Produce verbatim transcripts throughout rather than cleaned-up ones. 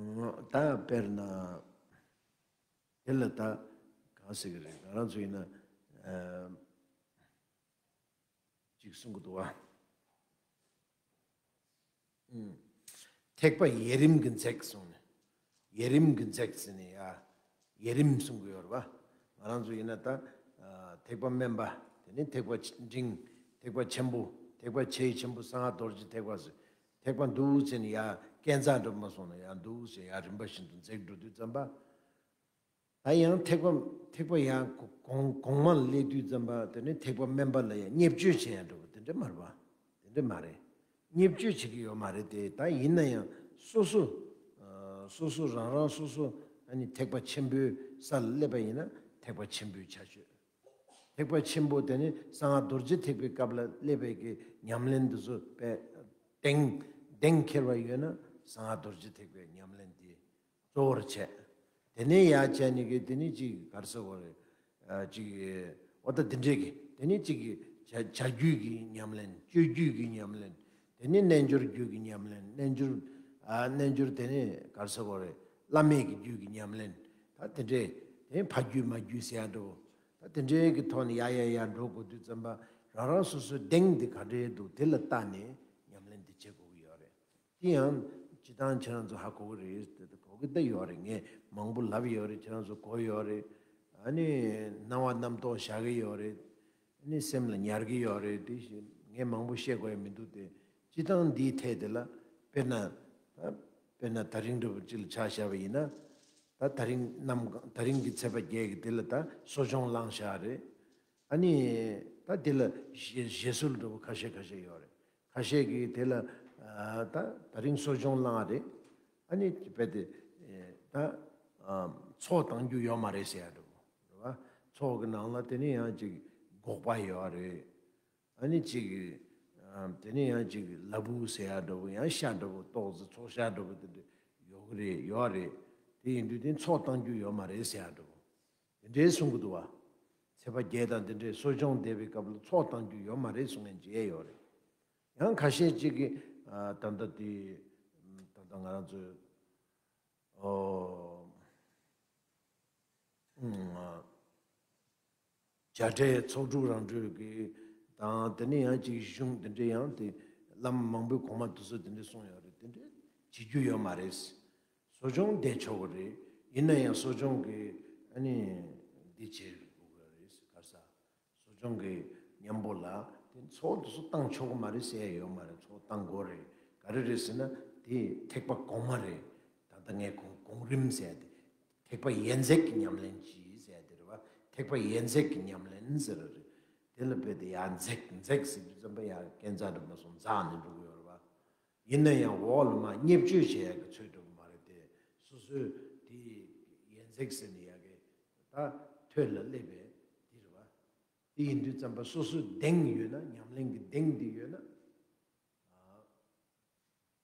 ད་དཔེར་ན། དེ་ལ་ད་གང་ཟེར་གི་རེད། ང་རང་ཚོ་ཡིན་ན་ཨ་ཅིག་གསུང་གི་འདུག་བ། ཨུམ། ཐེག་པ་ཡས་རིམ་གྱིས་འཛེགས་གསུངས་ནས། ཡས་རིམ་གྱིས་འཛེགས་ཟེར་ནས་ཡ། ཡས་རིམ་གསུང་གི་ཡོད་རེད་བ། ང་རང་ཚོ་ཡིན་ན་ད་ཨ་ཐེག་པ་དམན་པ། དེ་ནས་ཐེག་པ་འབྲིང་། ཐེག་པ་ཆེན་པོ། ཐེག་པ་ཆེས་ཆེན་པོ་གསང་སྔགས་རྡོ་རྗེ་ཐེག་པ་ཟེར། ཐེག་པ་འདུག་ཟེར་ནས་ཡ་སྐས་འཛེགས་འགྲོ་མ་སོང་ན་ཡ་འདུག་ཟེར་ཡ་རིམ་པ་བཞིན་དུ་འཛེགས་འགྲོ་དུས་ཙམ་པ། ད་ཡང་ཐེག་པ་ཐེག་པ་ཡང་གོང་གོང་མ་ལ་སླེབས་དུས་ཙམ་པ་དེ་ནས་ཐེག་པ་དམན་པ་ལ་ཡང་བརྙས་བཅོས་བྱེད་ཡ་འགྲོ་བ་དེ་འདྲ་མ་རེད་པ། དེ་འདྲ་མ་རེད། བརྙས་བཅོས་བྱེད་ཀྱི་ཡོད་མ་རེད་དེ། ད་ཡིན་ན་ཡང་སོ་སོ་ཨ་སོ་སོ་རང་རང་སོ་སོ་ཨ་ནི་ཐེག་པ་ཆེན་པོའི་ས་ལ་སླེབས་པ་ཡིན་ན་ཐེག་པ་ཆེན་པོའི་ཆ་ཤོས། ཐེག་པ་ཆེན་པོ་དེ་ནི་གསང་སྔགས་རྡོ་རྗེ་ཐེག་པའི་སྐབས་ལ་སླེབས་པའི་གི་ཉམས་ལེན་འདི་ཚོ་དཔེ་གདེང་གདེང་འཁེལ་བ་ཡོད་ན་གསང་སྔགས་རྡོ་རྗེ་ཐེག་པའི་ཉམས་ལེན་དེ་གཙོ་བོར་བྱས། དེ་ནས་ཡར་བྱས་ནས་གི་དེ་ནས་ཅིག་ག་རེ་ཟེར་དགོས་རེད། ཨ་ཅིག་འོ་ད་དེ་འདྲས་ཀྱི་དེ་ནས་ཅིག་བྱ་བྱ་རྒྱུད་ཀྱི་ཉམས་ལེན། སྤྱོད་རྒྱུད་ཀྱི་ཉམས་ལེན། དེ་ནས་རྣལ་འབྱོར་རྒྱུད་ཀྱི་ཉམས་ལེན། རྣལ་འབྱོར་ཨ་རྣལ་འབྱོར་དེ་ནས་ག་རེ་ཟེར་དགོས་རེད། བླ་མེད་ཀྱི་རྒྱུད་ཀྱི་ཉམས་ལེན། ད་དེ་འདྲས་དེ་ནས་ཕ་རྒྱུད་མ་རྒྱུད་ཟེར་ཡ་འདྲ་བོ། ད་དེ་འདྲའི་གི་ཐོག་ནས་ཡར་ཡར་ཡར་འགྲོ་དགོས་དུས་ཙམ་པ་རང་རང་སོ་སོའི་གདེང་དེ་ག་འདྲའི་འདུག་དེ་ལ་བལྟས་ནས་ཉམས་ལེན་དེ་བྱེད་དགོས་ཀྱི་ཡོད་རེད། དེ་ཡང་སྤྱིར་བཏང་ཁྱེད་རང་ཚོ་ཧ་གོ་གི་རེད། དེ་ད་གོ་གི་ད་ཡོད་རེད། ངས་མང་པོ་ལབ་ཡོད་རེད། ཁྱེད་རང་ཚོ་གོ་ཡོད་རེད། ཨ་ནི་སྣང་བ་རྣམ་རྟོག་བཞག་གི་ཡོད་རེད། ཨ་ནི་སེམས་ལ་ཉར་གི་ཡོད་རེད། དེ་བཞིན་ངས་མང་པོ་བཤད་དགོས་ཡ་མི་འདུག་སྟེ། སྤྱིར་བཏང་འདིའི་ཐད་དེ་ལ་དཔེར་ན། ད་དཔེར་ན་ད་རིང་འདྲ་བོ་ཅིག་ལ་ཆ་བཞག་པ་ཡིན་ན། ད་ད་རིང་གནམ་ད་རིང་གི་ཚེས་པ་བརྒྱད་ཀྱི་དེ་ལ་ད་གསོ་སྦྱོང་བླངས་བཞག་རེད། ཨ་ནི་ད་དེ་ལ་བཞེས་བཞེས་སྲོལ་འདྲ་བོ་ཁ་ཤས་ཁ་ཤས་ཡོད་རེད། ཁ་ཤས་ཀྱིས་དེ་ལ་ཨ་ད་ད་རིང་གསོ་སྦྱོང་བླངས་རེད། ཨ་ནི་རྦད་དེ་ཨེ་ད་ཨ་ཚོགས་བཏང་རྒྱུ་ཡོད་མ་རེད་ཟེར་ཡ་འདྲ་བོ་རེད་བ། ཚོགས་ཀྱི་ནང་ལ་དེ་ནི་ཡང་ཅིག་འགོག་པ་ཡོད་རེད། ཨ་ནི་ཅིག་ཨ་དེ་ནི་ཡང་ཅིག་ལ་ཕུག་ཟེར་ཡ་འདྲ་བོ། ཡང་ཤ་འདྲ་བོ་ཏོག་ཙམ་ཚོགས་ཤ་འདྲ་བོ་དེ་འདྲ་ཡོད་གི་རེད། ཡོད་རེད། དེ་ཡིན་དུས་དེ་ཚོགས་བཏང་རྒྱུ་ཡོད་མ་རེད་ཟེར་ཡ་འདྲ་བོ་དེ་འདྲའི་གསུང་གི་འདུག་བ། ཚེས་པ་བརྒྱད་དང་དེ་འདྲའི་གསོ་སྦྱོང་བསྡད་པའི་སྐབས་ལ་ཚོགས་བཏང་རྒྱུ་ཡོད་མ་རེད་གསུང་མཁན་ཅིག་ཡོད་རེད། ཡང་ཁ་ཤས་ཅིག་གིས་ཨ་ད་ལྟ་དེ་ད་ལྟ་ང་རང་ཚོའི་ཨོ་ཨུམ། བྱ་བྲལ་ཚོགས་དྲུག་རང་གྲོལ་གྱི་དང་། དེ་ནས་ཡང་ཅིག་གཞུང་དེ་འདྲའི་ཡང་དེ་བླ་མ་མང་པོས་གོང་མ་དེ་ཚོ་དེ་འདྲ་གསུངས་ཡོད་རེད། དེ་འདྲ་བྱེད་རྒྱུ་ཡོད་མ་རེད། གསོ་སྦྱོང་བསྡད་ཆོག་གི་རེད། ཡིན་ན་ཡང་གསོ་སྦྱོང་གི་ཨ་ནི་འདི་བྱེད་དགོས་ཀྱི་རེད། ག་རེ་ཟ། གསོ་སྦྱོང་གི་མཉམ་པོ་ལ་དེ་ཚོགས་དེ་ཚོ་བཏང་ཆོག་གི་མ་རེད་ཟེར་ཡ་ཡོད་མ་རེད། ཚོགས་བཏང་དགོས་རེད། ག་རེ་རེད་ཟེར་ན་དེ་ཐེག་པ་གོང་མ་རེད། ད་ལྟ་ངས་གོང་གོང་རིམ་ཟེར་ཡ་དེ། ཐེག་པ་ཡས་འཛེག་གི་ཉམས་ལེན་གྱིས་ཟེར་ཡ་དེ་རེད་བ། ཐེག་པ་ཡས་འཛེག་གི་ཉམས་ལེན་ཟེར་བ་རེད། དེ་ལ་དཔེ་དེ་ཡར་འཛེག་འཛེག་ཟེར་དུས་ཙམ་པ་ཡར་སྐས་འཛེག་འགྲོ་མ་སོང་། འཛེགས་ནས་འགྲོ་གི་ཡོད་རེད་བ། ཡིན་ན་ཡང་འོག་ལ་མར་བརྙས་བཅོས་བྱེད་ཡ་གི་ཚོད་འགྲོ་གི་མ་རེད་དེ། སོ་སོའི་དེ་ཡས་འཛེག་ཟེར་ནས་ཡ་གི་ད་ཐོད་ལ་སླེབས་པའི་དེ་རེད་བ། དེ་ཡིན་དུས་ཙམ་པ་སོ་སོའི་གདེང་ཡོད་ན། ཉམས་ལེན་གྱི་གདེང་དེ་ཡོད་ན།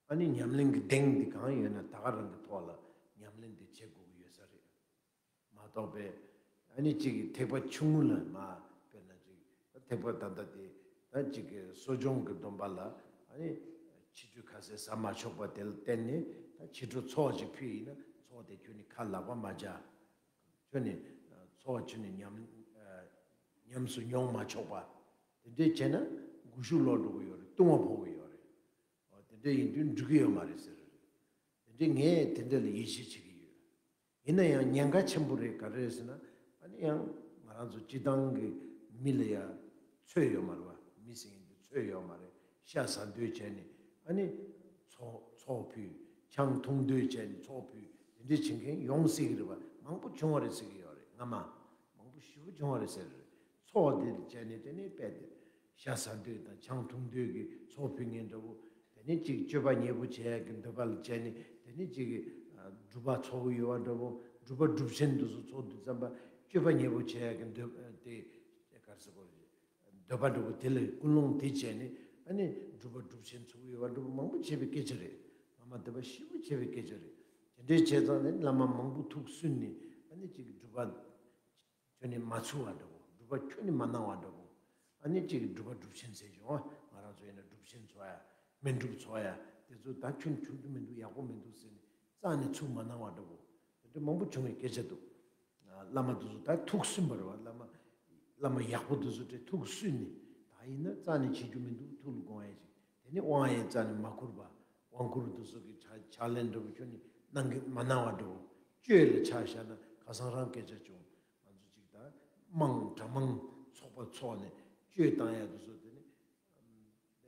ཨ་ནི་ཉམས་ལེན་གྱི་གདེང་འདི་གང་ཡོད་ན་ད་ག་རང་གི་ཐོག་ལ་ཉམས་ལེན་འདི་བྱེད་དགོས་ཀྱི་ཡོད་ས་རེད། མ་གཏོགས་པའི་ཨ་ནི་གཅིག་གི་ཐེག་པ་ཆུང་ངུ་ལ་མ་དཔེར་ན་གཅིག་ཐེག་པ་ད་ལྟ་དེ་ད་གཅིག་གི་གསོ་སྦྱོང་གི་སྡོམ་པ་ལ་ཨ་ནི་ཕྱི་དྲོ་ཁ་ཟས་ཟ་མ་ཆོག་པ་དེ་ལ་བརྟེན་ནས། ད་ཕྱི་དྲོ་ཚོགས་ཅིག་ཕུལ་ཡིན་ན་ཚོགས་དེ་ཁྱོད་ནི་ཁ་ལག་པ་མ་བྱ། ཁྱོད་ནི་ཚོགས་ཁྱོད་ནི་ཉམས་ཉམས་སུ་མྱོང་མ་ཆོག་པ། དེ་འདྲས་བྱས་ན་འགུལ་ཤུགས་ལོག་འགྲོ་གི་ཡོད་རེད། ལྟུང་བ་ཕོག་གི་ཡོད་རེད། འོ་དེ་འདྲ་ཡིན་དུས་འགྲིག་གི་ཡོད་མ་རེད་ཟེར། དེ་འདྲ་ངས་དེ་འདྲ་ལ་ཡིད་ཆེས་བྱེད་ཀྱི་ཡོད། ཡིན་ན་ཡང་ཉེན་ཁ་ཆེན་པོ་རེད། ག་རེ་རེད་ཟེར་ན། ཨ་ནི་ཡང་ང་རང་ཚོ་སྤྱི་བཏང་གི་མི་ལ་ཡ་ཚོད་ཡོད་མ་རེད་བ། མི་ཟེར་མཁན་དེ་ཚོད་ཡོད་མ་རེད། ཤ་ཟ་འདོད་བྱས་ནས་ཨ་ནི་ཚོགས་ཚོགས་ཕུལ། ཆང་འཐུང་འདོད་བྱས་ནས་ཚོགས་ཕུལ། དེ་འདྲ་བྱེད་མཁན་ཡོང་སྲིད་ཀྱི་རེད་བ། མང་པོ་བྱུང་བ་རེད་ཟེར་གྱི་ཡོད་རེད། སྔ་མ་མང་པོ་ཞེ་པོ་བྱུང་བ་རེད་ཟེར། ཚོགས་དེ་ལ་བྱས་ནས་དེ་ནས་དཔེ་དེ་ཤ་ཟ་འདོད་དང་ཆང་འཐུང་འདོད་ཀྱི་ཚོགས་ཕུལ་མཁན་འདྲ་བོ། དེ་ནས་ཅིག་སྤྱོད་པ་ཉེས་པོ་བྱེད་ཡག་གི་འདོད་པ་ལ་བྱས་ནས། དེ་ནས་ཅིག་སྒྲུབ་པ་ཚོགས་ཀྱི་ཡོད་པ་འདྲ་བོ། སྒྲུབ་པ་སྒྲུབ་ཆེན་དེ་ཚོ་ཚོགས་དུས་ཙམ་པ་སྤྱོད་པ་ཉེས་པོ་བྱེད་ཡག་གི་འདོད་དེ་ག་རེ་ཟེར་དགོས་རེད། འདོད་པ་འདྲ་བོ་དེ་ལ་ཀུན་སློང་དེ་བྱས་ནས། ཨ་ནི་སྒྲུབ་པ་སྒྲུབ་ཆེན་ཚོགས་ཀྱི་ཡོད་པ་འདྲ་བོ་མང་པོ་བྱས་པའི་སྐད་ཆ་རེད། སྔ་མ་འདོད་པ་ཞེ་པོ་བྱས་པའི་སྐད་ཆ་རེད། དེ་འདྲའི་བྱས་ཙང་ནི་བླ་མ་མང་པོ་ཐུགས་སུན་ནས། ཨ་ནི་ཅིག་སྒྲུབ་པ་ཁྱོད་ནི་མ་ཚུགས་པ་འདྲ་བོ། སྒྲུབ་པ་ཁྱོད་ནི་མ་གནང་བ་འདྲ་བོ། ཨ་ནི་ཅིག་སྒྲུབ་པ་སྒྲུབ་ཆེན་ཟེར་བྱུང་། ང་རང་ཚོ་ཡིན་ན་སྒྲུབ་ཆེན་ཚོགས་ཡ། སྨན་སྒྲུབ་ཚོགས་ཡ། དེ་ཚོ་ད་ཁྱོད་ནི་ཆུང་དུ་མི་འདུག་ཡག་པོ་མི་འདུག་ཟེར་ནས་ རྩ་ནས་ཚུར་མ་གནང་བ་འདྲ་བོ། དེ་འདྲ་མང་པོ་བྱུང་བའི་སྐད་ཆ་འདུག་བླ་མ་དེ་ཚོ་ད་ཐུགས་སུན་པ་རེད་བ། བླ་མ་བླ་མ་ཡག་པོ་དེ་ཚོ་དེ་ཐུགས་སུན་ནས། ད་ཡིན་ན་རྩ་ནས་བྱེད་རྒྱུ་མི་འདུག་ཐུགས་ལ་དགོངས་ཡས་ཅིག་དེ་ནི་དབང་ཡང་རྩ་ནས་མ་བསྐུར་བ། དབང་བསྐུར་དེ་ཚོ་གི་ཕྱག་ཕྱག་ལེན་འདྲ་བོ་ཁྱོན་ནས་གནང་གི་མ་གནང་བ་འདྲ་བོ། གཅོད་ལ་ཆ་བཞག་ན་ཁ་སང་རང་སྐད་ཆ་བྱུང་། ང་ཚོ་ཅིག་ད་དམངས་གྲྭ་དམངས་ཚོགས་པ་ཚོགས་ནས་གཅོད་བཏང་ཡ་དེ་ཚོ་དེ་ནི།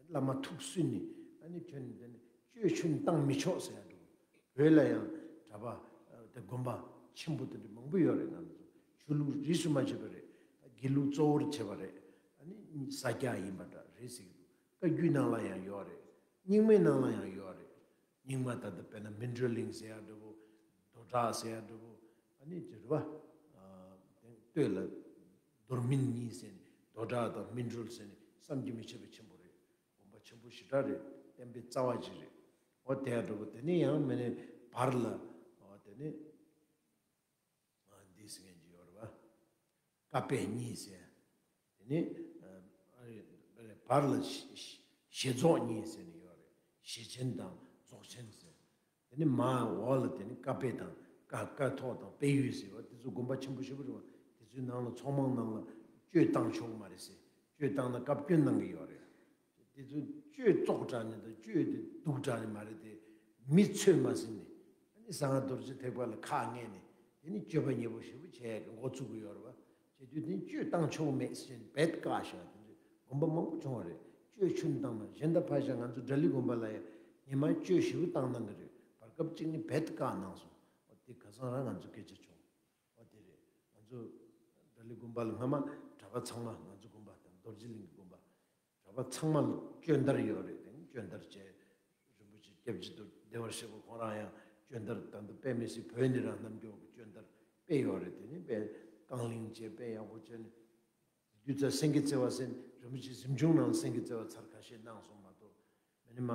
བླ་མ་ཐུགས་སུན་ནས་ཨ་ནི་ཁྱོད་ནི་དེ་ནི་གཅོད་ཁྱོན་བཏང་མི་ཆོག་ཟེར་ཡ་འདུག་བོད་ལ་ཡང་གྲྭ་པ་དེ་དགོན་པ་ཆེན་པོ་དེ་འདྲ་མང་པོ་ཡོད་རེད། ང་ཚོ་ཆོས་ལུགས་རིས་སུ་མ་ཆད་པ་རེད། དགེ་ལུགས་གཙོ་བོར་བྱས་པ་རེད། ཨ་ནི་ས་སྐྱ་ཡིན་པ་འདྲ་རེད་ཟེར་གྱི་འདུག་བཀའ་བརྒྱུད་ནང་ལ་ཡང་ཡོད་རེད། རྙིང་མའི་ནང་ལ་ཡང་ཡོད་རེད། རྙིང་མ་ད་ལྟ་དཔེར་ན་སྨིན་གྲོལ་གླིང་ཟེར་ཡ་འདྲ་བོ། རྡོ་བྲག་ཟེར་ཡ་འདྲ་བོ། ཨ་ནི་ཅི་རེད་བ། སྟོད་ལ་རྡོར་སྨིན་གཉིས་ཟེར་ནས་རྡོ་བྲག་དང་སྨིན་གྲོལ་ཟེར་ནས་བསམ་གྱིས་མི་ཁྱབ་པའི་ཆེན་པོ་རེད། དགོན་པ་ཆེན་པོ་ཞེ་དྲག་རེད། བསྟན་པའི་རྩ་བ་ཅིག་རེད། འོ་དེ་ཡ་འདྲ་བོ་དེ་ནས་ཡང་མིན་ནས་བར་ལ། འོ་དེ་ནས་འདི་ཟེར་མཁན་ཅིག་ཡོད་རེད་བ། བཀའ་པད་གཉིས་ཟེར། དེ་ནས་ཨ་རེ་བར་ལ་ཞེ་ཞེ་རྫོགས་གཉིས་ཟེར་ནས་ཡོད་རེད། ཞེ་ཆེན་དང་རྫོགས་ཆེན་ཟེར། དེ་ནས་མར་འོག་ལ་དེ་ནས་བཀའ་པད་དང་བཀའ་བཀའ་ཐོག་དང་པད་ཡུལ་ཟེར་བ་དེ་ཚོ་དགོན་པ་ཆེན་པོ་ཞེ་པོ་རེད་བ། དེ་ཚོའི་ནང་ལ་ཚོགས་མང་ནང་ལ་གཅོད་བཏང་ཆོག་གི་མ་རེད་ཟེར། གཅོད་བཏང་ན་བཀའ་བཀྱོན་གནང་གི་ཡོད་རེད། དེ་ཚོ་གཅོད་བཙོག་དྲགས་ནས་དང་གཅོད་དེ་སྡུག་དྲགས་ནས་མ་རེད་དེ། མི་ཚོད་མ་ཟིན་ནས། ཨ་ནི་གསང་སྔགས་རྡོ་རྗེ་ཐེག་པ་ལ་ཁག་ངེས་ནས་དེ་ནི་སྤྱོད་པ་ཉེས་པོ་ཞེ་པོ་བྱས་ཀྱི་འགོ་བཙུགས་ཀྱི་ཡོད་རེད་བ། བྱེད་དུས་དེ་གཅོད་བཏང་ཆོག་མེད་ཟེར་ནས་རྦད་བཀག་བཞག་དེ་འདྲའི་དགོན་པ་མང་པོ་བྱུང་བ་རེད། གཅོད་ཆུན་བཏང་ན་གཞན་དག་ཕར་བཞག་ང་ཚོ་སྒྲ་གླིང་དགོན་པ་ལ་ཡང་ཉི་མ་གཅོད་ཞེ་པོ་བཏང་གནང་གི་རེད། བར་སྐབས་གཅིག་ནི་རྦད་བཀག་གནང་སོང་། འོ་དེ་ཁ་སང་རང་ང་ཚོ་སྐད་ཆ་བྱུང་། འོ་དེ་རེད། ང་ཚོ་སྒྲ་གླིང་དགོན་པ་ལ་སྔ་མ་གྲྭ་པ་ཚང་མ་ང་ཚོ་དགོན་པ་དང་རྡོ་རྗེ་གླིང་གི་དགོན་པ། གྲྭ་པ་ཚང་མ་ལ་སྤྱོན་བརྡར་ཡོད་རེད། དེ་ནི་སྤྱོན་བརྡར་བྱས། རིན་པོ་ཆེ་སྐྱབས་རྗེ་རྡོ་བདེ་བར་གཤེགས་པ་ཁོང་རང་ཡང་སྤྱོན་བརྡར་ད་ལྟ་དཔེ་མི་སྲིད་བོད་ནས་རང་རྣམ་འགྱུར་གྱི་སྤྱོན་བརྡར་དཔེ་ཡོད་རེད། དེ་ནི་དཔེ་རྐང་གླིང་བྱས་དཔེ་ཡག་པོ་བྱས་ནས། དུས་ཚོད་སེང་གེ་རྩེ་བ་ཟེར་རིན་པོ་ཆེ་གཟིམ་ཆུང་ནང་སེང་གེ་རྩེ་བ་ཚར་ཁ་ཤས་གནང་སོང་མ་གཏོགས། མི་ནི་མ་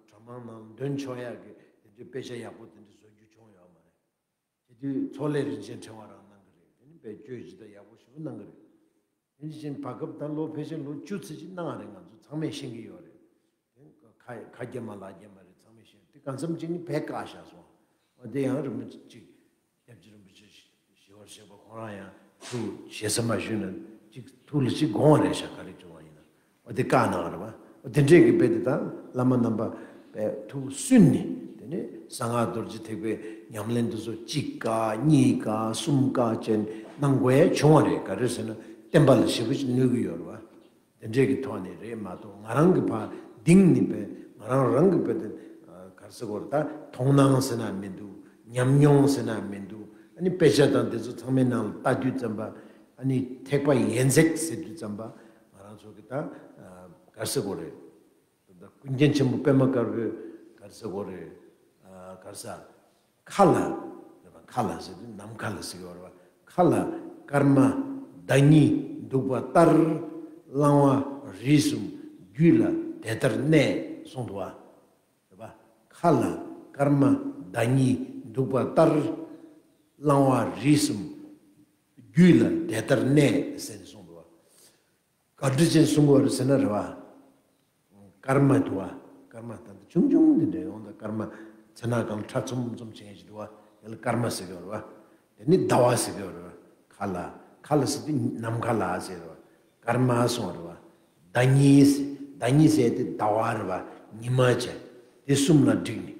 གྲྭ་མང་ནང་འདོན་ཆོག་ཡག་གི་དེ་འདྲའི་དཔེ་ཆ་ཡག་པོ་དེ་འདྲ་བཟོ་རྒྱུ་བྱུང་ཡོད་མ་རེད། དེ་དུས་ཚོགས་ལས་རིན་ཆེན་ཕྲེང་བ་རང་གནང་གི་རེད། དེ་ནི་དཔེ་བརྗོད་ཇི་ལྟར་ཡག་པོ་ཞིག་གནང་གི་རེད། དེ་བཞིན་བར་སྐབས་ད་ལོ་ཕལ་ཆེར་ལོ་བཅུ་ཙམ་ཅིག་གནང་བ་རེད། ང་ཚོ་ཚང་མས་ཤེས་ཀྱི་ཡོད་རེད། དེ་ཁ་ཁ་རྒྱ་མ་ལག་རྒྱ་མ་རེད། ཚང་མས་ཤེས། དེ་གང་འཚམ་ཅིག་ནི་བད་བཀག་བཞག་སོང་། འོ་དེ་ཡང་རིན་པོ་ཆེ་གཅིག་སྐྱབས་རྗེ་རིན་པོ་ཆེ་ཞི་བར་གཤེགས་པ་ཁོང་རང་ཡང་ཐུགས་ཞེ་ས་མ་ཞུས་ན་གཅིག་ཐུགས་ལ་གཅིག་དགོངས་པ་རེད་ཤག་ག་རེ་བྱུང་བ་ཡིན་ན། འོ་དེ་བཀག་གནང་བ་རེད་བ། འོ་དེ་འདྲས་ཀྱི་དཔེ་དེ་དང་བླ་མ་རྣམ་པ་དཔེ་ཐུགས་སུན་ནས་དེ་ནས་གསང་སྔགས་རྡོ་རྗེ་ཐེག་པའི་ཉམས་ལེན་དེ་ཚོ་གཅིག་བཀག་གཉིས་བཀག་གསུམ་བཀག་བྱས་གནང་དགོས་ཡ་བྱུང་བ་རེད། ག་རེ་ཟེར་ན་བསྟན་པ་ལ་ཞེ་པོ་ཅིག་གནོད་ཀྱི་ཡོད་རེད་བ། དེ་འདྲས་ཀྱི་ཐོག་ནས་རེད་མ་གཏོགས་ང་རང་གི་ཕར་གདིང་ནས་པས་ང་རང་རང་གི་པས་དེ་ག་རེ་ཟེར་དགོས་རེད། ད་མཐོང་སྣང་ཟེར་ན་མི་འདུག་ཉམས་མྱོང་ཟེར་ན་མི་འདུག་ཨ་ནི་དཔེ་ཆ་དང་དེ་ཚོ་ཚང་མའི་ནང་ལ་ལྟ་དུས་ཙམ་པ། ཨ་ནི་ཐེག་པ་ཡན་ཆད་ཟེར་དུས་ཙམ་པ་ང་རང་ཚོ་གི་ད་ག་རེ་ཟེར་དགོས་རེད། ད་ཀུན་མཁྱེན་ཆེན་པོ་པདྨ་དཀར་པོས་ག་རེ་ཟེར་དགོས་རེད། ག་རེ་ཟེར། མཁའ་ལ། མཁའ་ལ་ཟེར་དུས་ནམ་མཁའ་ལ་ཟེར་གྱི་ཡོད་རེད་བ། མཁའ་ལ་སྐར་མ་ཟླ་གཉིས་འདུག་པ་ལྟར། བླང་བ་རིས་གསུམ་རྒྱུད་ལ་དེ་ལྟར་གནས་གསུངས་འདུག་བ། རེད་བ། མཁའ་ལ་སྐར་མ་ཟླ་གཉིས་འདུག་པ་ལྟར། བླང་བ་རིས་གསུམ་རྒྱུད་ལ་དེ་ལྟར་གནས་ཟེར་ནས་གསུངས་འདུག་བ། ག་འདྲ་ཅན་གསུང་གི་ཡོད་རེད་ཟེར་ན་རེད་བ། སྐར་མ་འདུག་བ། སྐར་མ་ད་ལྟ་ཆུང་ཆུང་འདི་འདྲ་ཡོང་ད་སྐར་མ་ཚེ་ན་གང་ཁྲ་ཚུམ་ཚུམ་བྱེད་མཁན་ཞིག་འདུག་བ། དེ་ལ་སྐར་མ་ཟེར་གི་ཡོད་རེད་བ། དེ་ནི་ཟླ་བ་ཟེར་གི་ཡོད་རེད་བ། མཁའ་ལ་མཁའ་ལ་ཟེར་དུས་ནམ་མཁའ་ལ་ཟེར་རེད་བ། སྐར་མ་གསུང་བ་རེད་བ། ཟླ་གཉིས་ཟླ་གཉིས་ཟེར་དེ་ཟླ་བ་རེད་བ། ཉི་མ་བྱས་དེ་གསུམ་ལ་བསྒྲིགས་ནས།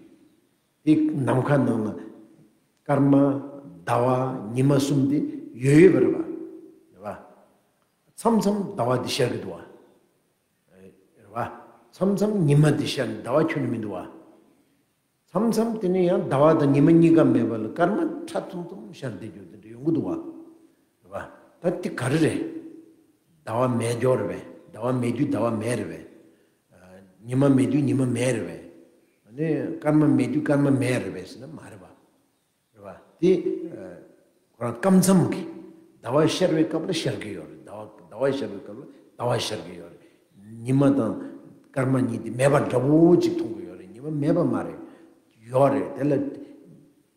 དེ་ནམ་མཁའ་ནང་ལ་སྐར་མ་ཟླ་བ་ཉི་མ་གསུམ་དེ་ཡོད་ཡོད་པ་རེད་བ། རེད་བ། མཚམས་མཚམས་ཟླ་བ་འདི་ཤར་གི་འདུག་བ། རེད་བ། མཚམས་མཚམས་ཉི་མ་འདི་ཤར་ནས་ཟླ་བ་ཁྱོན་ནས་མི་འདུག་བ། མཚམས་མཚམས་དེ་ནས་ཡང་ཟླ་བ་དང་ཉི་མ་གཉིས་ཀ་མེད་པ་ལ་སྐར་མ་ཁྲ་ཐུམ་ཐུམ་ཤར་བསྡད་རྒྱུ་དེ་འདྲ་ཡོང་གི་འདུག་བ། རེད་བ། ད་འདི་ག་རེ་རེད། ཟླ་བ་མེད་འགྱོ་རེད་པས། ཟླ་བ་མེད་དུས་ཟླ་བ་མེད་རེད་པས། ཉི་མ་མེད་དུས་ཉི་མ་མེད་རེད་པས། ཨ་ནི་སྐར་མ་མེད་དུས་སྐར་མ་མེད་རེད་པས་ཟེར་ན་མ་རེད་པ། རེད་པ། དེ་ཁོ་རང་སྐབས་མཚམས་ཀྱི་ཟླ་བ་ཤར་བའི་སྐབས་ལ་ཤར་གྱི་ཡོད་རེད། ཟླ་བ་ཟླ་བ་ཤར་བའི་སྐབས་ལ་ཟླ་བ་ཤར་གྱི་ཡོད་རེད། ཉི་མ་དང་སྐར་མ་གཉིས་དེ་མེད་པ་འདྲ་བོ་ཅིག་མཐོང་གི་ཡོད་རེད། ཉི་མ་མེད་པ་མ་རེད། ཡོད་རེད། དེ་ལ་རྩ་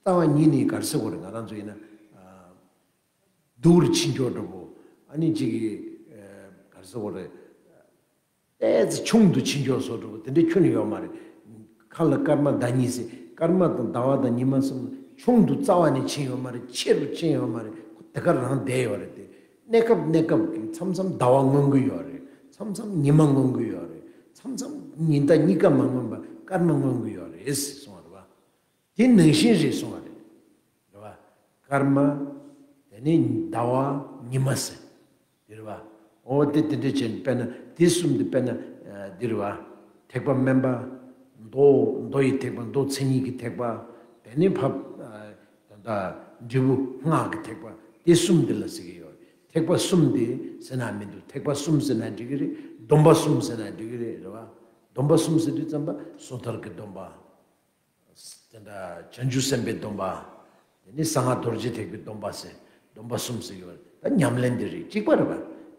བ་ཉིད་ནས་ག་རེ་ཟེར་དགོས་རེད། ང་རང་ཚོ་ཡིན་ན་སྡུག་རུ་ཕྱིན་འགྱོ་འདྲ་བོ། ཨ་ནི་ཅིག་གི་ག་རེ་ཟེར་དགོས་རེད། ཏོག་ཙམ་ཆུང་དུ་ཕྱིན་འགྱོ་བཟོ་འདྲ་བོ་དེ་འདྲ་ཁྱོན་ནས་ཡོད་མ་རེད། མཁའ་ལ་སྐར་མ་ཟླ་གཉིས་ཟེར་ སྐར་མ་དང་ཟླ་བ་དང་ཉི་མ་གསུམ་ཆུང་དུ་རྩ་བ་ནས་ཕྱིན་ཡོད་མ་རེད། ཆེ་རུ་ཕྱིན་ཡོད་མ་རེད། དེ་ག་རང་བསྡད་ཡོད་རེད་དེ། གནས་སྐབས་གནས་སྐབས་ཀྱི་མཚམས་མཚམས་ཟླ་བ་མངོན་གྱི་ཡོད་རེད། མཚམས་མཚམས་ཉི་མ་མངོན་གྱི་ཡོད་རེད། མཚམས་མཚམས་ཉི་ཟླ་གཉིས་ཀ་མ་མངོན་པ་སྐར་མ་མངོན་གྱི་ཡོད་རེད་གསུངས་པ་རེད་བ། དེ་ནང་བཞིན་རེད་གསུངས་པ་རེད། རེད་བ། སྐར་མ། དེ་ནས་ཟླ་བ། ཉི་མ་ཟེར། དེ་རེད་བ། འོ་དེ་དེ་འདྲ་བྱས་ནས་དཔེར་ན་དེ་གསུམ་དེ་དཔེར་ན་ཨ་འདི་རེད་བ། ཐེག་པ་དམན་པ། མདོ་མདོ་ཡི་ཐེག་པ། མདོ་མཚན་ཉིད་ཀྱི་ཐེག་པ། དེ་ནས་ཕབ་ཨ་ད་ལྟ་འབྲས་བུ་སྔགས་ཀྱི་ཐེག་པ། དེ་གསུམ་དེ་ལ་ཟེར་གྱི་ཡོད། ཐེག་པ་གསུམ་དེ་ཟེར་ན་མི་འདུག་ཐེག་པ་གསུམ་ཟེར་ན་འགྲིག་གི་རེད། སྡོམ་པ་གསུམ་ཟེར་ན་འགྲིག་གི་རེད། རེད་བ། སྡོམ་པ་གསུམ་ཟེར་དུས་ཙམ་པ་སོ་ཐར་གྱི་སྡོམ་པ། དེ་འདྲ་བྱང་ཆུབ་སེམས་དཔའི་སྡོམ་པ། དེ་ནི་གསང་སྔགས་རྡོ་རྗེ་ཐེག་པའི་སྡོམ་པ་ཟེར། སྡོམ་པ་གསུམ་ཟེར་གྱི་ཡོད་རེད། ད་ཉམས་ལེན་དེ་རེད། གཅིག་པ་རེད་པ།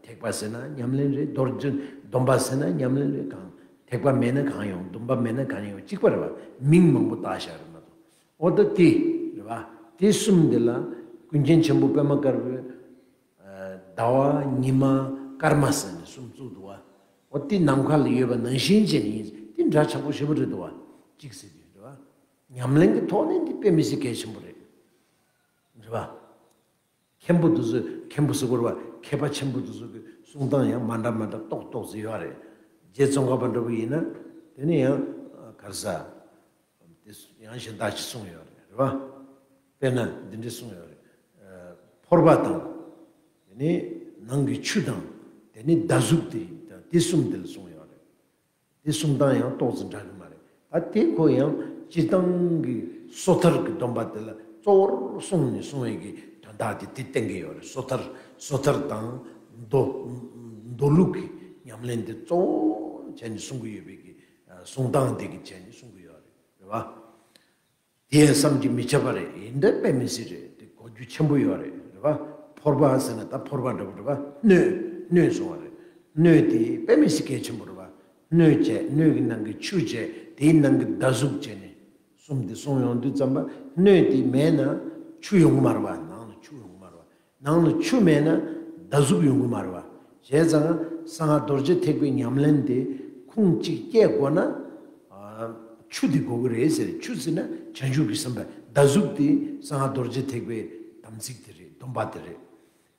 ཐེག་པ་ཟེར་ན་ཉམས་ལེན་རེད། རྡོ་རྗེ་སྡོམ་པ་ཟེར་ན་ཉམས་ལེན་རེད། གང་ཐེག་པ་མེད་ན་གང་ཡོང་། སྡོམ་པ་མེད་ན་གང་ཡོང་། གཅིག་པ་རེད་པ། མིང་མང་པོ་བཏགས་བཞག་རེད་མ་གཏོགས། འོ་ད་དེ་རེད་པ། དེ་གསུམ་དེ་ལ་ཀུན་མཁྱེན་ཆེན་པོ་པདྨ་དཀར་པོས། ཟླ་བ་ཉི་མ་སྐར་མ་ཟེར་ནས་གསུམ་བཙུགས་འདུག་བ། འོ་དེ་ནམ་མཁའ་ལ་ཡོད་པ་ནང་བཞིན་བྱས་ནས་ཡིན། དེ་འདྲ་ཆགས་པོ་ཞེ་པོ་རེད་འདུག་བ། གཅིག་ཟེར་དུས་རེད་བ། ཉམས་ལེན་གྱི་ཐོག་ནས་འདི་དཔེ་མི་སྲིད་གལ་ཆེན་པོ་རེད། རེད་བ། མཁན་པོ་དེ་ཚོས་མཁན་པོ་ཟེར་དགོས་རེད་བ། མཁས་པ་ཆེན་པོ་དེ་ཚོ་གི་གསུང་སྟངས་ཡང་མ་འདྲ་མ་འདྲ་ཏོག་ཏོག་ཙམ་ཡོད་རེད། རྗེ་ཙོང་ཁ་པ་འདྲ་པོ་ཡིན་ན། དེ་ནི་ཡང་ག་རེ་ཟ། དེ་ཡང་གཞན་དག་ཅིག་གསུངས་ཡོད་རེད། རེད་བ། དཔེར་ན་འདི་འདྲ་གསུངས་ཡོད་རེད། ཨ་ཕོར་པ་དང་། དེ་ནས་ནང་གི་ཆུ་དང་། དེ་ནས་ཟླ་གཟུགས་དེ་དང་དེ་གསུམ་དེ་ལ་གསུངས་ཡོད་རེད། དེ་གསུང་སྟངས་ཡང་ཏོག་ཙམ་འདྲ་གི་མ་རེད། ད་དེ་ཁོ་ཡང་སྤྱིར་བཏང་གི་སོ་ཐར་གྱི་སྡོམ་པ་དེ་ལ་གཙོ་བོར་གསུངས་ནས་གསུངས་ཡོད་ཀྱི་དོན་དག་དེ་དེ་བསྟན་གྱི་ཡོད་རེད། སོ་ཐར་སོ་ཐར་དང་མདོ་མདོ་ལུགས་ཀྱི་ཉམས་ལེན་དེ་གཙོ་བོ་བྱས་ནས་གསུང་གི་ཡོད་པའི་གི་གསུང་སྟངས་དེ་གི་བྱས་ནས་གསུང་གི་ཡོད་རེད། རེད་བ། དེ་ཡང་བསམ་གྱིས་མི་ཁྱབ་པ་རེད། ཡིན་ད་དཔེ་མི་སྲིད་རེད། དེ་གོ་རྒྱུ་ཆེན་པོ་ཡོད་རེད། རེད་བ། ཕོར་པ་ཟེར་ན་ད་ཕོར་པ་འདྲ་པོ་རེད་བ། སྣོད་སྣོད་གསུང་བ་རེད། སྣོད་དེ་དཔེ་མི་སྲིད་གལ་ཆེན་པོ་རེད་བ། སྣོད་བྱས། སྣོད་ཀྱི་ནང་གི་ཆུ་བྱས། དེའི་ནང་གི་ཟླ་གཟུགས་བྱས་ནས་གསུམ་དེ་གསུངས་ཡོང་དུས་ཙམ་པ། སྣོད་དེ་མེད་ན་ཆུ་ཡོང་གི་མ་རེད་བ། ནང་ལ་ཆུ་ཡོང་གི་མ་རེད་བ། ནང་ལ་ཆུ་མེད་ན་ཟླ་གཟུགས་ཡོང་གི་མ་རེད་བ། བྱས་ཙང་གསང་སྔགས་རྡོ་རྗེ་ཐེག་པའི་ཉམས་ལེན་དེ་ཁུངས་གཅིག་སྐྱེལ་དགོས་ན། ཨ་ཆུ་དེ་དགོས་ཀྱི་རེད་ཟེར། ཆུ་ཟེར་ན་བྱང་ཆུབ་ཀྱི་སེམས་དཔའ། ཟླ་གཟུགས་དེ་གསང་སྔགས་རྡོ་རྗེ་ཐེག་པའི་དམ་ཚིག་དེ་རེད། སྡོམ་པ་དེ་རེད།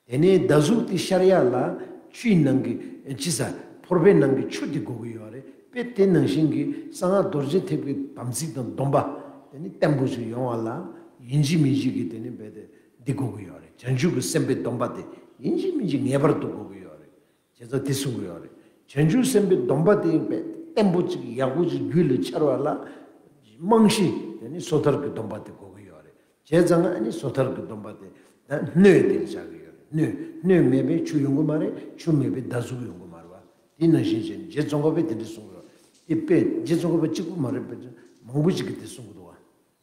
དེ་ནས་ཟླ་གཟུགས་དེ་ཤར་ཡག་ལ་ཆུའི་ནང་གི་ཅི་ཟ། ཕོར་པའི་ནང་གི་ཆུ་དེ་དགོས་ཀྱི་ཡོད་རེད། དཔེ་དེ་ནང་བཞིན་གྱི་གསང་སྔགས་རྡོ་རྗེ་ཐེག་པའི་དམ་ཚིག་དང་སྡོམ་པ་དེ་ནི་བརྟན་པོ་ཞིག་ཡོང་བ་ལ་ཡིན་གཅིག་མིན་གཅིག་གི་དེ་ནི་རྦད་དེ་འདི་དགོས་ཀྱི་ཡོད་རེད། བྱང་ཆུབ་ཀྱི་སེམས་དཔའི་སྡོམ་པ་དེ་ཡིན་གཅིག་མིན་གཅིག་ངེས་པར་དུ་དགོས་ཀྱི་ཡོད་རེད། བྱས་ཙང་དེ་གསུང་གི་ཡོད་རེད། བྱང་ཆུབ་སེམས་དཔའི་སྡོམ་པ་དེ་ཡིན་པས་བརྟན་པོ་ཅིག་ཡག་པོ་ཅིག་རྒྱུད་ལ་འཆར་བ་ལ་རྨང་གཞི་དེ་ནི་སོ་ཐར་གྱི་སྡོམ་པ་དེ་དགོས་ཀྱི་ཡོད་རེད། བྱས་ཙང་ཨ་ནི་སོ་ཐར་གྱི་སྡོམ་པ་དེ་ད་སྣོད་དེ་ལ་བཞག་གི་ཡོད་རེད། སྣོད་སྣོད་མེད་པས་ཆུ་ཡོང་གི་མ་རེད། ཆུ་མེད་པས་ཟླ་གཟུགས་ཡོང་གི་མ་རེད་བ། དེ་ནང་བཞིན་བྱས་ནས་རྗེ་ཙོང་ཁ་པས་དེ་འདྲ་གསུང་གི་ཡོད་རེད། དེ་དཔེ་རྗེ་ཙོང་ཁ་པ་གཅིག་པུ་མ་རེད་པས། མང་པོ་ཅིག་གིས་དེ་གསུང་གི་འདུག་བ།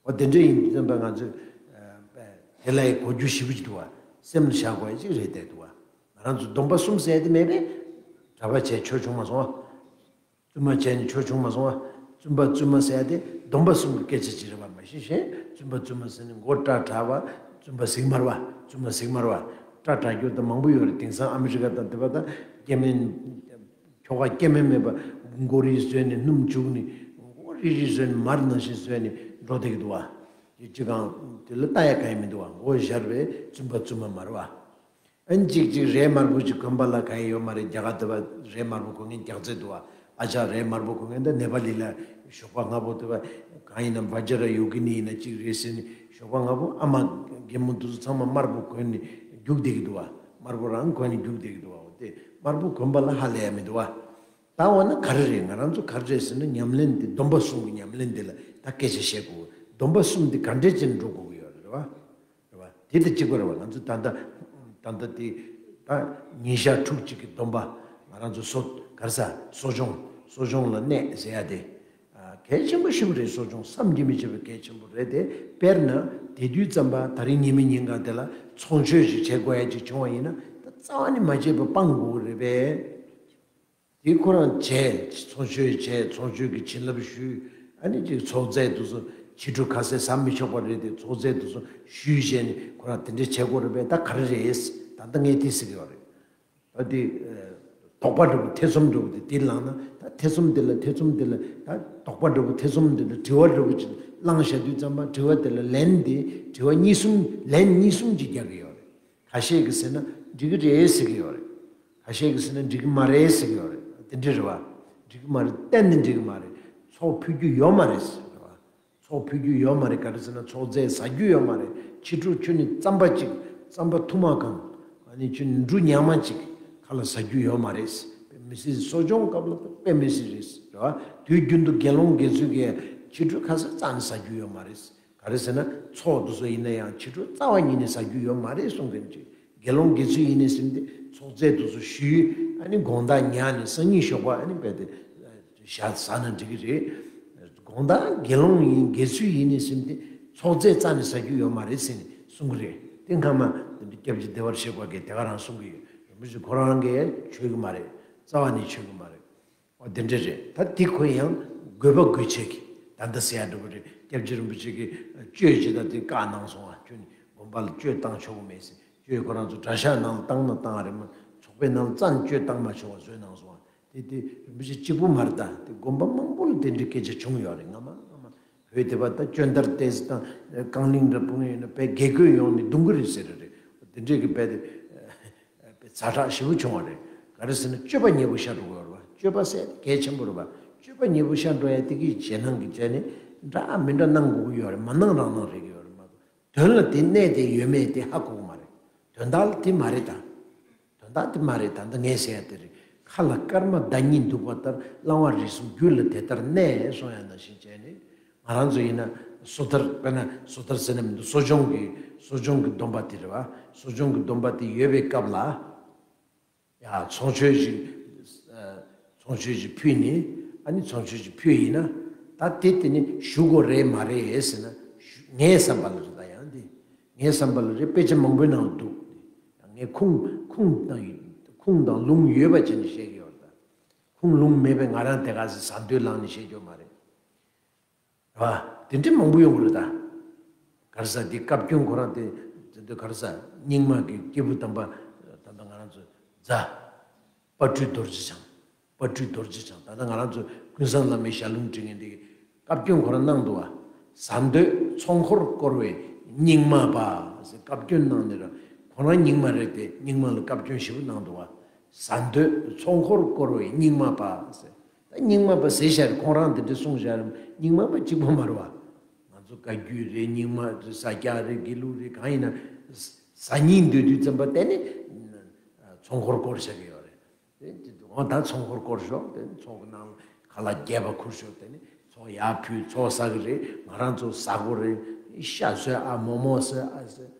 འོ་དེ་འདྲ་ཡིན་དུས་ཙམ་པ་ང་ཚོས་ཨ་དེ་ལ་ཡི་གོ་རྒྱུ་ཞེ་པོ་ཅིག་འདུག་བ། སེམས་ལ་བཞག་དགོས་ཡ་ཅིག་རེད་བསྡད་འདུག་བ། ང་རང་ཚོ་སྡོམ་པ་གསུམ་ཟེར་ཡ་དེ་མེད་པས། གྲྭ་པ་བྱས་ཆོས་བྱུང་མ་སོང་བ། བཙུན་མ་བྱས་ནས་ཆོས་བྱུང་མ་སོང་བ། བཙུན་པ་བཙུན་མ་ཟེར་ཡ་དེ་སྡོམ་པ་གསུམ་གྱི་སྐད་ཆ་ཅིག་རེད་བ། མ་གཞི་གཞན་བཙུན་པ་བཙུན་མ་ཟེར་ནས་མགོ་སྐྲ་བྲེགས་པ་བཙུན་པ་ཟིག་མ་རེད་བ། བཙུན་མ་ཟིག་མ་རེད་བ། སྐྲ་བྲེགས་རྒྱུ་དང་མང་པོ་ཡོད་རེད། དེང་སང་ཨ་མི་རི་ཀ་དང་དེ་པ་དང་སྐྱེ་དམན། ཁྱོ་ག་སྐྱེ་དམན་མེད་པ་མགོ་རིལ་བཟོས་ནས་སྣུམ་བྱུགས་ནས་མགོ་རིལ་རིལ་བཟོས་ནས་མར་ནང་བཞིན་བཟོས་ནས་འགྲོ་བསྡད་ཀྱི་འདུག་བ། ཅི་གང་དེ་ལ་ལྟ་ཡ་གང་ཡང་མི་འདུག་བ། མགོ་སྦྱར་བའི་བཙུན་པ་བཙུན་མ་མ་རེད་བ། ཨན་ཅིག་ཅིག་རས་དམར་པོ་ཅིག་གོན་པ་ལ་གང་ཡང་ཡོད་མ་རེད། རྒྱ་གར་དེ་བ་རས་དམར་པོ་གོན་མཁན་རྒྱགས་ཚད་འདུག་བ། ཨ་ཅག་རས་དམར་པོ་གོན་མཁན་ད་ནེ་པ་ལི་ལ་ཞོགས་པ་སྔ་པོ་དེ་བ་གང་ཡིན་ན་བ་ཇ་ར་ཡོ་གི་ནི་ཡིན་ན་ཅིག་རེད་ཟེར་ནས་ཞོགས་པ་སྔ་པོ་ཨ་མ་རྒན་མོ་དེ་ཚོ་ཚང་མ་དམར་པོ་གོན་ནས་རྒྱུགས་བསྡད་ཀྱི་འདུག་བ། དམར་པོ་རང་གོན་ནས་རྒྱུགས་བསྡད་ཀྱི་འདུག་བ། འོ་དེ་དམར་པོ་གོན་པ་ལ་ཧ་ལས་ཡ་མི་འདུག་བ། ད་འོ་ན་ག་རེ་རེད། ང་རང་ཚོ་ག་རེ་རེད་ཟེར་ན་ཉམས་ལེན་འདི་སྡོམ་པ་གསུམ་གྱི་ཉམས་ལེན་འདི་ལ་ད་སྐད་ཆ་བཤད་དགོས། སྡོམ་པ་གསུམ་འདི་ག་འདྲས་ཅན་འགྲོ་དགོས་ཀྱི་ཡོད་རེད་བ། རེད་བ། དེ་དང་གཅིག་པ་རེད་བ། ང་ཚོ་ད་ལྟ་ད་ལྟ་དེ་ད་ཉིན་ཞག་ཕྲུགས་གཅིག་གི་སྡོམ་པ། ང་རང་ཚོ་གསོ་ག་རེ་ཟ་གསོ་སྦྱོང་གསོ་སྦྱོང་ལ་གནས་ཟེར་ཡ་དེ་གལ་ཆེན་པོ་ཞེ་པོ་རེད། གསོ་སྦྱོང་བསམ་གྱིས་མི་ཁྱབ་པའི་གལ་ཆེན་པོ་རེད་དེ། དཔེར་ན་དེ་དུས་ཙམ་པ་ད་རིང་ཉི་མ་ཉིན་གང་དེ་ལ་ཚོགས་མཆོད་ཅིག་བྱེད་དགོས་ཡ་ཅིག་བྱུང་བ་ཡིན་ན་ད་རྩ་བ་ནས་མ་བྱས་པ་སྤང་དགོས་ཀྱི་རེད་པས། དེ་ཁོ་རང་བྱས། ཚོགས་མཆོད་བྱས། ཚོགས་མཆོད་ཀྱི་བྱིན་རླབས་ཞུས། ཨ་ནི་ཅིག་ཚོགས་རྫས་དེ་ཚོ་ཕྱི་དྲོ་ཁ་ཟས་ཟ་མི་ཆོག་པ་རེད་དེ། ཚོགས་རྫས་དེ་ཚོ་ཞུས་བྱས་ནས་ཁོ་རང་དེ་འདྲས་བྱེད་དགོས་རེད་པས། ད་ག་རེ་རེད། ད་ལྟ་ངས་དེ་ཟེར་གྱི་ཡོད་རེད། ད་དེ་དོགས་པ་འདྲ་པོ་ཐེ་ཚོམ་འདྲ་པོ་དེ་དེ་ལངས་ན་ད་ ཐེ་ཚོམ་དེ་ལ་ཐེ་ཚོམ་དེ་ལ་ད་དོགས་པ་འདྲ་པོ་ཐེ་ཚོམ་དེ་ལ་དྲི་བ་འདྲ་པོ་ཅིག་བསླངས་བཞག་དུས་ཙམ་པ་དྲི་བ་དེ་ལ་ལན་དེ་དྲི་བ་གཉིས་གསུམ་ལན་གཉིས་གསུམ་ཅིག་རྒྱག་གི་ཡོད་རེད། ཁ་ཤས་ཀྱིས་ཟེར་ན་འགྲིག་གི་རེད་ཟེར་གི་ཡོད་རེད། ཁ་ཤས་ཀྱིས་ཟེར་ན་འགྲིག་གི་མ་རེད་ཟེར་གི་ཡོད་རེད། དེ་འདྲ་རེད་བ། འགྲིག་གི་མ་རེད། གཏན་ནས་འགྲིག་གི་མ་རེད། ཚོགས་ཕུལ་རྒྱུ་ཡོད་མ་རེད་ཟེར་བ། ཚོགས་ཕུལ་རྒྱུ་ཡོད་མ་རེད། ག་རེ་ཟེར་ན་ཚོགས་རྫས་ཟ་རྒྱུ་ཡོད་མ་རེད། ཕྱི་དྲོ་ཁྱོད་ནི་རྩམ་པ་གཅིག་རྩམ་པ་ཐུར་མ་གང་། ཨ་ནི་ཁྱོད་ནི་འབྲུ་ཉག་མ་གཅིག་ཁ་ལ་ཟ་རྒྱུ་ཡོད་མ་རེད། དཔེ་མི་སྲིད། གསོ་སྦྱོང་སྐབས་ལ་དཔེ་མི་སྲིད་རེད་ཟེར་བ། དུས་རྒྱུན་དུ་དགེ་སློང་དགེ་ཚུལ་གྱིས་ཕྱི་དྲོ་ཁ་ཟས་རྩ་ནས་ཟ་རྒྱུ་ཡོད་མ་རེད། ག་རེ་ཟེར་ན་ཚོགས་དེ་ཚོ་ཡིན་ན་ཡང་ཕྱི་དྲོ་རྩ་བ་ཉིད་ནས་ཟ་རྒྱུ་ཡོད་མ་རེད་གསུང་མཁན་ཅིག་དགེ་སློང་དགེ་ཚུལ་ཡིན་ནའི་སེམས་དེ་ཚོགས་རྫས་དེ་ཚོ་ཞུས། ཨ་ནི་དགོང་དག་ཉལ་ནས་སང་ཉིན་ཞོགས་པ་ཨ་ནི་རྦད་དེ་ཞག་ཟ་ན་འགྲིག་གི་རེད། དགོང་དག་དགེ་སློང་ཡིན་དགེ་ཚུལ་ཡིན་ནའི་སེམས་དེ་ཚོགས་རྫས་རྩ་ནས་ཟ་རྒྱུ་ཡོད་མ་རེད་ཟེར་ནས་གསུང་གི་རེད། དེ་སྔ་མ་དེ་འདྲ་སྐྱབས་རྗེ་བདེ་བར་གཤེགས་པ་གིས་དེ་ག་རང་གསུང་གི་ཡོད། རིན་པོ་ཆེ་ཁོ་རང་གིས་མཆོད་གི་མ་རེད། རྩ་བ་ནས་མཆོད་གི་མ་རེད། ཨོ་དེ་འདྲ་རེད། ད་དེ་ཁོ་ཡང་དགོས་པ་དགོས་ཆེད་ཀྱི་ད་ལྟ་ཟེར་ཡ་འདྲ་པོ་རེད། སྐྱབས་རྗེ་རིན་པོ་ཆེ་གིས་གཅོད་ཅིག་ད་དེ་བཀག་གནང་སོང་བ། ཁྱོད་ནི་དགོན་པ་ལ་གཅོད་བཏང་ཆོག་གི་མེད་ཟེར། གཅོད་ཁོ་རང་ཚོ་གྲྭ་ཤག་ནང་ལ་བཏང་ན་བཏང་རེད་མ། ཚོགས་པའི་ནང་ལ་རྩ་ནས་གཅོད་བཏང་མ་ཆོག་པ་བཟོས་གནང་སོང་བ། དེ་དེ་རིན་པོ་ཆེ་གཅིག་པུ་མ་རེད། ད་དེ་དགོན་པ་མང་པོ་ལ་དེ་འདྲའི་སྐད་ཆ་བྱུང་ཡོད་རེད། སྔ་མ་སྔ་མ་བོད་དེ་པ་ད་སྐྱོན་དར་ཏེ་ཟི་དང་རྐང་གླིང་འདྲ་སྤུངས་ཡོད་ན་བས་དགེ་བསྐོས་ཡོང་ནས་རྡུང་གི་རེད་ཟེར་རེད། དེ་འདྲས་ཀྱི་བས་དེ། དཔེ་ཛ་དྲག་ཞེ་པོ་བྱུང་བ་རེད། ག་རེ་ཟེར་ན་སྤྱོད་པ་ཉེས་པོ་ཤར་འགྲོ་གི་ཡོད་རེད་བ། སྤྱོད་པ་ཟེར་དེ་གལ་ཆེན་པོ་རེད་བ། སྤྱོད་པ་ཉེས་པོ་ཤར་འགྲོ་ཡ་དེ་གི་ཞེད་སྣང་གི་བྱས་ནས་འདྲ་མི་འདྲ་གནང་དགོས་ཀྱི་ཡོད་རེད། མ་གནང་རང་གནང་རེད་ཀྱི་ཡོད་རེད་མ་གཏོགས། དོན་ལ་དེ་གནས་དེ་ཡོད་མེད་དེ་ཧ་གོ་གི་མ་རེད། དོན་དག་ལ་དེ་མ་རེད་ད། དོན་དག་དེ་མ་རེད། ད་ལྟ་ངས་ཟེར་ཡ་དེ་རེད། མཁའ་ལ་སྐར་མ་ཟླ་གཉིས་འདུག་པ་ལྟར་བླ་མ་རིགས་གསུམ་རྒྱུད་ལ་དེ་ལྟར་གནས་གསུང་ཡ་ནང་བཞིན་བྱས་ནས། ང་རང་ཚོ་ཡིན་ན་སོ་ཐར། དཔེར་ན་སོ་ཐར་ཟེར་ན་མི་འདུག་གསོ་སྦྱོང་གི་གསོ་སྦྱོང་གི་སྡོམ་པ་དེ་རེད་བ། གསོ་སྦྱོང་གི་སྡོམ་པ་དེ་ཡོད་པའི་སྐབས་ལ། ཡ་ཚོང་མཆོད་ཅིག་ཚོང་མཆོད་ཅིག་ཕུལ་ནས། ཨ་ནི་ཚོང་མཆོད་ཅིག་ཕུལ་ཡིན་ན། ད་དེ་དེ་ནི་ཞུ་དགོས་རེད་མ་རེད་ཟེར་ན། ཞུ་ངའི་བསམ་པ་ལ་རེད། ད་ཡང་དེ་ངའི་བསམ་པ་ལ་རེད། དཔེ་ཆ་མང་པོའི་ནང་ལ་འདུག་ངས་ཁུངས་ཁུངས་དང་ཁུངས་དང་ལུང་ཡོད་པ་བྱས་ནས་བཤད་ཀྱི་ཡོད་རེད། ད་ཁུངས་ལུང་མེད་པའི་ང་རང་དེ་ག་ཟེ་ཟ་འདོད་ལངས་ནས་བཤད་རྒྱུ་མ་རེད། རེད་བ། དེ་འདྲ་མང་པོ་ཡོང་གི་རེད་ད། ག་རེ་ཟ་དེ་བཀའ་བཀྱོན་ཁོ་རང་དེ་དེ་འདྲ་ག་རེ་ཟ། རྙིང་མ་གི་སྐྱེས་བུ་དམ་པ་ད་ལྟ་ང་རང་ཚོ་རྫ། དཔལ་སྤྲུལ་རྡོ་རྗེ་འཆང་། དཔལ་སྤྲུལ་རྡོ་རྗེ་འཆང་། ད་ལྟ་ང་རང་ཚོ་ཀུན་བཟང་བླ་མའི་ཞལ་ལུང་འབྲི་མཁན་དེ་གིས་བཀའ་བཀྱོན་ཁོ་རང་གནང་འདུག་བ། ཟ་འདོད་ཚོགས་འཁོར་བསྐོར་བའི་རྙིང་མ་པ་ཟེར་བཀའ་བཀྱོན་གནང་ནས་ར། ཁོ་རང་རྙིང་མ་རེད་དེ་རྙིང་མ་ལ་བཀའ་བཀྱོན་ཞེ་པོ་གནང་འདུག་བ། ཟ་འདོད་ཚོགས་འཁོར་བསྐོར་བའི་རྙིང་མ་པ་ཟེར། ད་རྙིང་མ་པ་ཟེར་བཞག་རེད། ཁོང་རང་དེ་འདྲ་གསུངས་བཞག་རེད། རྙིང་མ་པ་གཅིག་པོ་མ་རེད་བ། ང་ཚོ་བཀའ་བརྒྱུད་རེད། རྙིང་མ་རེད། ས་སྐྱ་རེད། དགེ་ལུགས་རེད། གང་ཡིན་ན་ཟ་སྙིང་འདོད་དུས་ཙམ་པ་དེ་ནི་ཚོགས་འཁོར་བསྐོར་བཞག་གི་ཡོད་རེད། དེ་འོ་ད་ཚོགས་འཁོར་བསྐོར་ཤོག་དེ་ནི་ཚོགས་ཀྱི་ནང་ལ་ཁ་ལག་རྒྱས་པ་ཁུར་ཤོག་དེ་ནི་ཚོགས་ཡར་ཕུལ། ཚོགས་ཟ་གི་རེད། ང་རང་ཚོ་ཟ་དགོས་རེད། ཤ་ཟོས་ཨ། མོག་མོག་ཟོས་ཨ་ཟེར།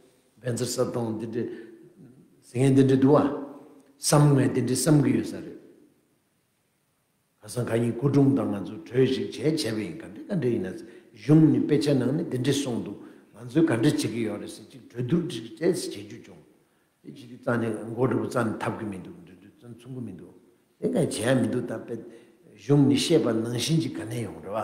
བན་ཚེ་ས་དང་འདི་འདྲ་ཟེར་མཁན་འདི་འདྲ་འདུག་བ། བསམ་ངས་དེ་འདྲ་བསམ་གི་ཡོད་ས་རེད། ཁ་སང་ཁ་ཉིན་སྐུ་དྲུང་དང་ང་ཚོ་གྲོས་ཤིག་བྱས་བྱས་པ་ཡིན། ག་འདྲ་ག་འདྲ་ཡིན་ན། གཞུང་ནས་དཔེ་ཆ་ནང་ནས་འདི་འདྲ་གསུངས་འདུག་ང་ཚོས་ག་འདྲ་བྱེད་ཀྱི་ཡོད་རེད་ཟེར་ཅིག་གྲོས་བསྡུར་ཅིག་བྱས་བྱེད་རྒྱུ་བྱུང་། དེ་བྱེད་དུས་རྩ་ནས་མགོ་འདྲ་པོ་རྩ་ནས་འཐབ་གི་མི་འདུག་འདྲ་འདྲ་རྩ་ནས་མཚུངས་གི་མི་འདུག་དེ་ག་བྱས་ཡ་མི་འདུག་ད་དཔེ་གཞུང་ནས་བཤད་པ་ནང་བཞིན་ཅིག་ག་ནས་ཡོང་རེད་བ།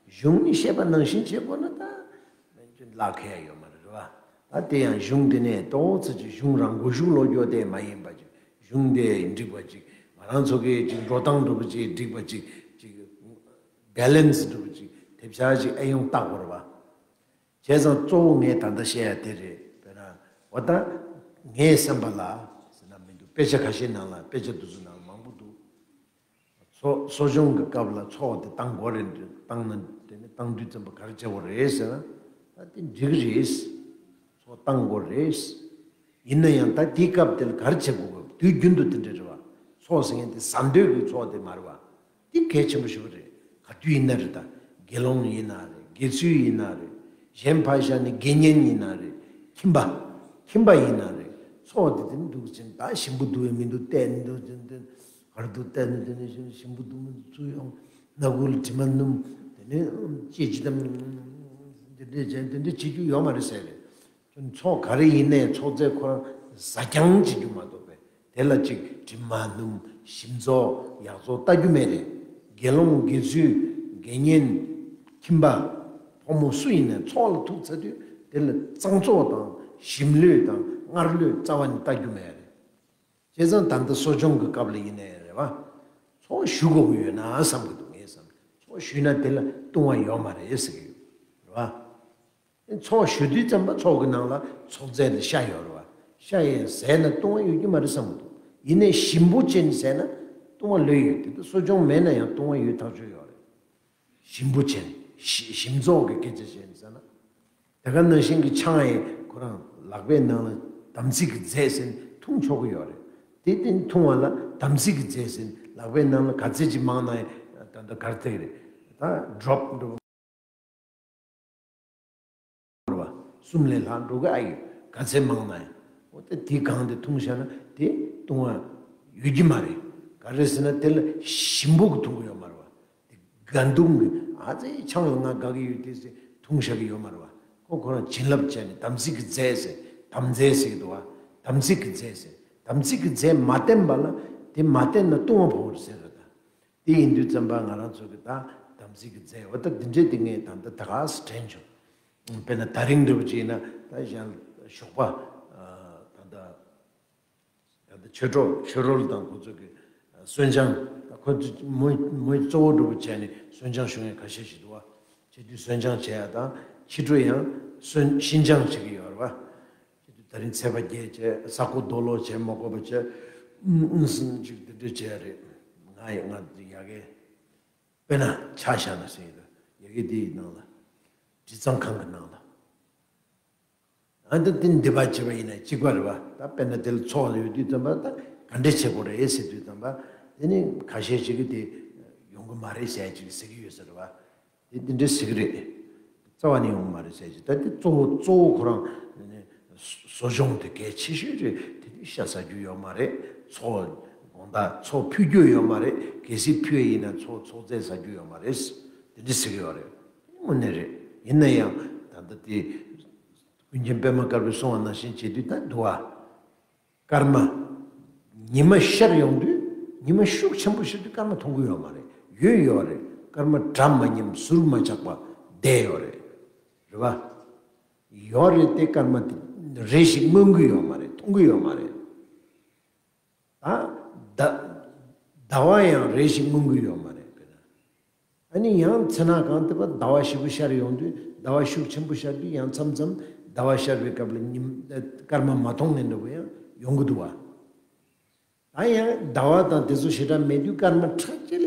གཞུང་ནས་བཤད་པ་ནང་བཞིན་བྱེད་དགོས་ན་ད་ལག་ཁེལ་ཡ་ཡོད་མ་རེད་བ། ད་དེ་ཡང་གཞུང་དེ་ནས་ཏོག་ཙམ་ཅིག་གཞུང་རང་མགོ་གཞུག་ལོག་རྒྱུ་དེ་མ་ཡིན་པ་ཅིག་གཞུང་དེ་འགྲིག་པ་ཅིག་ང་རང་ཚོ་གི་ཅིག་འགྲོ་སྟངས་འདྲ་པོ་ཅིག་འགྲིག་པ་ཅིག་ཅིག་བྷེ་ལེན་སི་འདྲ་པོ་ཅིག་དེབ་ཆག་ཅིག་ཨེ་ཡོང་བལྟ་དགོས་རེད་བ། བྱས་ཙང་གཙོ་བོ་ངས་ད་ལྟ་བཤད་ཡ་དེ་རེད། དཔེར་ན་འོ་ད་ངའི་བསམ་པ་ལ་ཟེར་ན་མི་འདུག་དཔེ་ཆ་ཁ་ཤས་ནང་ལ། དཔེ་ཆ་དེ་ཚོ་ནང་ལ་མང་པོ་འདུག་གསོ་གསོ་སྦྱོང་གི་སྐབས་ལ་ཚོགས་དེ་བཏང་དགོས་རེད། བཏང་ན་དེ་ནི་བཏང་དུས་ཙམ་པ་ག་རེ་བྱེད་དགོས་རེད་ཟེར་ན། ད་དེ་འགྲིག་གི་རེད། ཚོགས་བཏང་དགོས་རེད། ཡིན་ན་ཡང་ད་དེའི་སྐབས་དེ་ལ་ག་རེ་བྱེད་དགོས་གི། དུས་རྒྱུན་དུ་དེ་འདྲ་རེད་བ། ཚོགས་ཟེར་མཁན་དེ་ཟ་འདོད་ཀྱི་ཚོགས་དེ་མ་རེད་བ། དེ་གལ་ཆེན་པོ་ཞེ་པོ་རེད། ག་དུས་ཡིན་ན་རེད། ད་དགེ་སློང་ཡིན་ན་རེད། དགེ་ཚུལ་ཡིན་ན་རེད། གཞན་ཕར་བཞག་ནས་དགེ་བསྙེན་ཡིན་ན་རེད། ཁྱིམ་པ། ཁྱིམ་པ་ཡིན་ན་རེད། ཚོགས་དེ་དེ་འདུག་ཅིང་ད་ཞིམ་པོ་འདུག་གི་མི་འདུག་བལྟས་ནས་འདུག་ཅིང་དེ་གར་འདུག་བལྟས་ནས་དེ་ནས་ཞིམ་པོ་འདུག་མི་འདུག་ཚུར་ཡོང་། སྣ་ཁུག་ལ་དྲི་མ་སྣོམ། དེ་ནས་ཅི་ཅི་དང་དེ་འདྲས་བྱས། དེ་འདྲས་བྱེད་རྒྱུ་ཡོད་མ་རེད་ཟེར་རེད། ཚོགས་ག་རེ་ཡིན་ནའི་ཚོགས་རྫས་ཁོ་རང་ཟ་རྐྱང་བྱེད་རྒྱུ་མ་གཏོགས་པས། དེ་ལ་ཅིག་དྲི་མ་སྣོམ། ཞིམ་ཚོགས་ཡག་ཚོགས་ལྟ་རྒྱུ་མེད་རེད། དགེ་སློང་དགེ་ཚུལ་དགེ་བསྙེན་ཁྱིམ་པ་ཕོ་མོ་སུ་ཡིན་ནའི་ཚོགས་ལ་ཐུག་ཚར་དུས་དེ་ལ་གཙང་བཙོག་དང་ཞིམ་ལྷོད་དང་མངར་ལྷོད་རྩ་བ་ནས་ལྟ་རྒྱུ་མེད་རེད། བྱས་ཙང་ད་ལྟ་གསོ་སྦྱོང་གི་སྐབས་ལ་ཡིན་ནའི་རེད་བ། ཚོགས་ཞུ་དགོས་ཀྱི་ཡོད་ན་བསམ་གྱི་འདུག་ངས་བསམ། ཚོགས་ཞུས་ན་དེ་ལ་ལྟུང་བ་ཡོད་མ་རེད་ཟེར་གྱི་ཡོད་རེད་བ། ཚོགས་ཞུ་དུས་ཙམ་པ་ཚོགས་ཀྱི་ནང་ལ་ཚོགས་རྫས་དེ་ཤ་ཡོད་རེད་བ། ཤ་ཡས་བཟས་ན་ལྟུང་བ་ཡོད་ཀྱི་མ་རེད་བསམ་གྱི་འདུག་ཡིན་ནའི་ཞིམ་པོ་ཅན་བཟས་ན་ལྟུང་བ་ལོས་ཡོད། དེ་ལྟ་གསོ་སྦྱོང་མེད་ན་ཡང་ལྟུང་བ་ཡོད་ཐག་ཆོད་ཡོད་རེད། ཞིམ་པོ་བྱས་ནས་ཞི་ཞིམ་ཚོགས་ཀྱི་སྐད་ཆ་བཤད་ནས་ཟེར་ན། དེ་ག་ནང་བཞིན་གྱི་ཆང་ཡང་ཁོ་རང་ལག་པའི་ནང་ལ་དམ་ཚིག་གི་རྫས་ཟེར་ནས་འཐུང་ཆོག་གི་ཡོད་རེད། དེ་དེ་འཐུང་བ་ལ་དམ་ཚིག་གི་རྫས་ཟེར་ནས་ལག་པའི་ནང་ལ་ག་ཚད་ཅིག་མང་ན་ཡང་ད་ལྟ་གར་ཐེག་རེད། ད་ཌོབ་འགྲོ་བ་གསུམ་ལས་ལྷག་འགྲོ་གི་ཨ་ཡོད། ག་ཚད་མང་ན་ཡང་འོ་ད་དེ་གང་དེ་འཐུང་བཞག་ན་དེ་ལྟུང་བ་ཡོད་ཀྱི་མ་རེད། ག་རེ་ཟེར་ན་དེ་ལ་ཞིམ་པོ་གི་འཐུང་གི་ཡོད་མ་རེད་བ། དགའ་འདུང་གི་ཨ་ཙི་ཆང་ལ་ང་དགའ་གི་ཡོད་དེ་ཟེར་འཐུང་བཞག་གི་ཡོད་མ་རེད་བ། ཁོ་ཁོ་རང་བྱིན་རླབས་བྱས་ནས་དམ་ཚིག་གི་རྫས་ཟེར་དམ་རྫས་ཟེར་གི་འདུག་བ། དམ་ཚིག་གི་རྫས་ཟེར་དམ་ཚིག་གི་རྫས་མ་བསྟེན་པ་ལ་དེ་མ་བསྟེན་ན་ལྟུང་བ་ཕོག་རེད་ཟེར་ར་ད། དེ་ཡིན་དུས་ཙམ་པ་ང་རང་ཚོ་གི་ད་དམ་ཚིག་གི་རྫས་འོ་ད་འདི་འདྲས་དེ་ངས་ད་ལྟ་ད་ག་སེ་དྲན་བྱུང་། དཔེར་ན་ད་རིང་འདྲ་པོ་ཅིག་ཡིན་ན་ད་གཞན་ཞོགས་པ་ད་ལྟ། ད་ལྟ་ཆོས་གྲོགས་ཆོས་རོལ་དང་ཁོ་ཚོ་གི་གསོན་སྦྱང་ད་ཁོ་ཚོ་མོ་མོ་གཙོ་བོ་འགྲུབ་བྱས་ནས་གསོན་སྦྱང་ཞུ་མཁན་ཁ་ཤས་ཤིག་འདུག་བ། བྱེད་དུས་གསོན་སྦྱང་བྱེད་ཡ་དང་ཕྱི་དྲོ་ཡང་གསོན་ཤིན་སྦྱང་བྱེད་ཀྱི་ཡོད་རེད་བ། བྱེད་དུས་ད་རིང་ཚད་པ་རྒྱས་བྱས་ས་རྐོ་རྡོ་སློག་བྱས་མ་དགོས་པ་བྱས་ཨུམ་ཨུམ་སུམ་ཅིག་འདི་འདྲ་བྱས་རེད། ང་ཡི་ང་ཡ་གའི་དཔེར་ན་ཆ་བཞག་ན་ཟེར་ཡོད་ཡ་གའི་དེའི་ནང་ལ་དྲི་གཙང་ཁང་གི་ནང་ལ། ཨ་འདི་འདི་འདི་པ་བྱེད་པ་ཡིན་ན་གཅིག་པ་རེད་བ། ད་དཔེར་ན་དེ་ལ་ཚོགས་ལ་ཡོད་དུས་ཙམ་པ་ད་ག་འདྲས་བྱེད་དགོས་རེད་ཟེར་དུས་ཙམ་པ་དེ་ནི་ཁ་ཤས་ཤིག་གིས་དེ་ཡོང་གི་མ་རེད་ཟེར་ཅིག་ཟེར་གི་ཡོད་ས་རེད་བ། དེ་འདི་འདྲས་ཟེར་གི་རེད། རྩ་བ་ནས་ཡོང་གི་མ་རེད་ཟེར་ཅིག་ད་དེ་གཙོ་བོ་གཙོ་བོ་ཁོ་རང་ནི་གསོ་སྦྱོང་དེ་གལ་ཆེ་ཤོས་རེད། དེ་ནི་ཤ་ཟ་རྒྱུ་ཡོད་མ་རེད། ཚོགས་དགོང་དག་ཚོགས་ཕུལ་རྒྱུ་ཡོད་མ་རེད། གལ་སྲིད་ཕུལ་བ་ཡིན་ན་ཚོགས་ཚོགས་རྫས་ཟ་རྒྱུ་ཡོད་མ་རེད། དེ་འདྲས་ཟེར་གི་ཡོད་རེད། དངོས་གནས་རེད། ཡིན་ན་ཡང་ད་ལྟ་དེ། ཀུན་མཁྱེན་པད་མ་དཀར་པོས་གསུངས་པ་ནང་བཞིན་བྱེད་དུས་ད་འདུག་བ། སྐར་མ། ཉི་མ་ཤར་ཡོང་དུས་ཉི་མ་ཤུགས་ཆེན་པོ་ཤར་དུས་སྐར་མ་མཐོང་གི་ཡོད་མ་རེད། ཡོད་ཡོད་རེད། སྐར་མ་གྲ་མ་ཉམས་ཟུར་མ་ཆག་པ་བསྡད་ཡོད་རེད། རེད་བ། ཡོད་རེད་དེ་སྐར་མ་དེ་རེ་ཞིག་མངོན་གི་ཡོད་མ་རེད། མཐོང་གི་ཡོད་མ་རེད། ད་ཟླ་ཟླ་བ་ཡང་རེ་ཞིག་མངོན་གྱི་ཡོད་མ་རེད་དཔེར་ན། ཨ་ནི་ཡང་མཚན་ནག་གང་ལྟ་བུ་ཟླ་བ་ཞེ་པོ་ཤར་ཡོང་དུས་ཟླ་བ་ཤུགས་ཆེན་པོ་ཤར་དུས་ཡང་མཚམས་མཚམས་ཟླ་བ་ཤར་བའི་སྐབས་ལ་ཉིམ་སྐར་མ་མ་མཐོང་མཁན་འདྲ་པོ་ཡང་ཡོང་གི་འདུག་བ། ད་ཡང་ཟླ་བ་དང་དེ་ཚོ་ཞེ་དྲག་མེད་དུས་སྐར་མ་ཁྲ་ཅིག་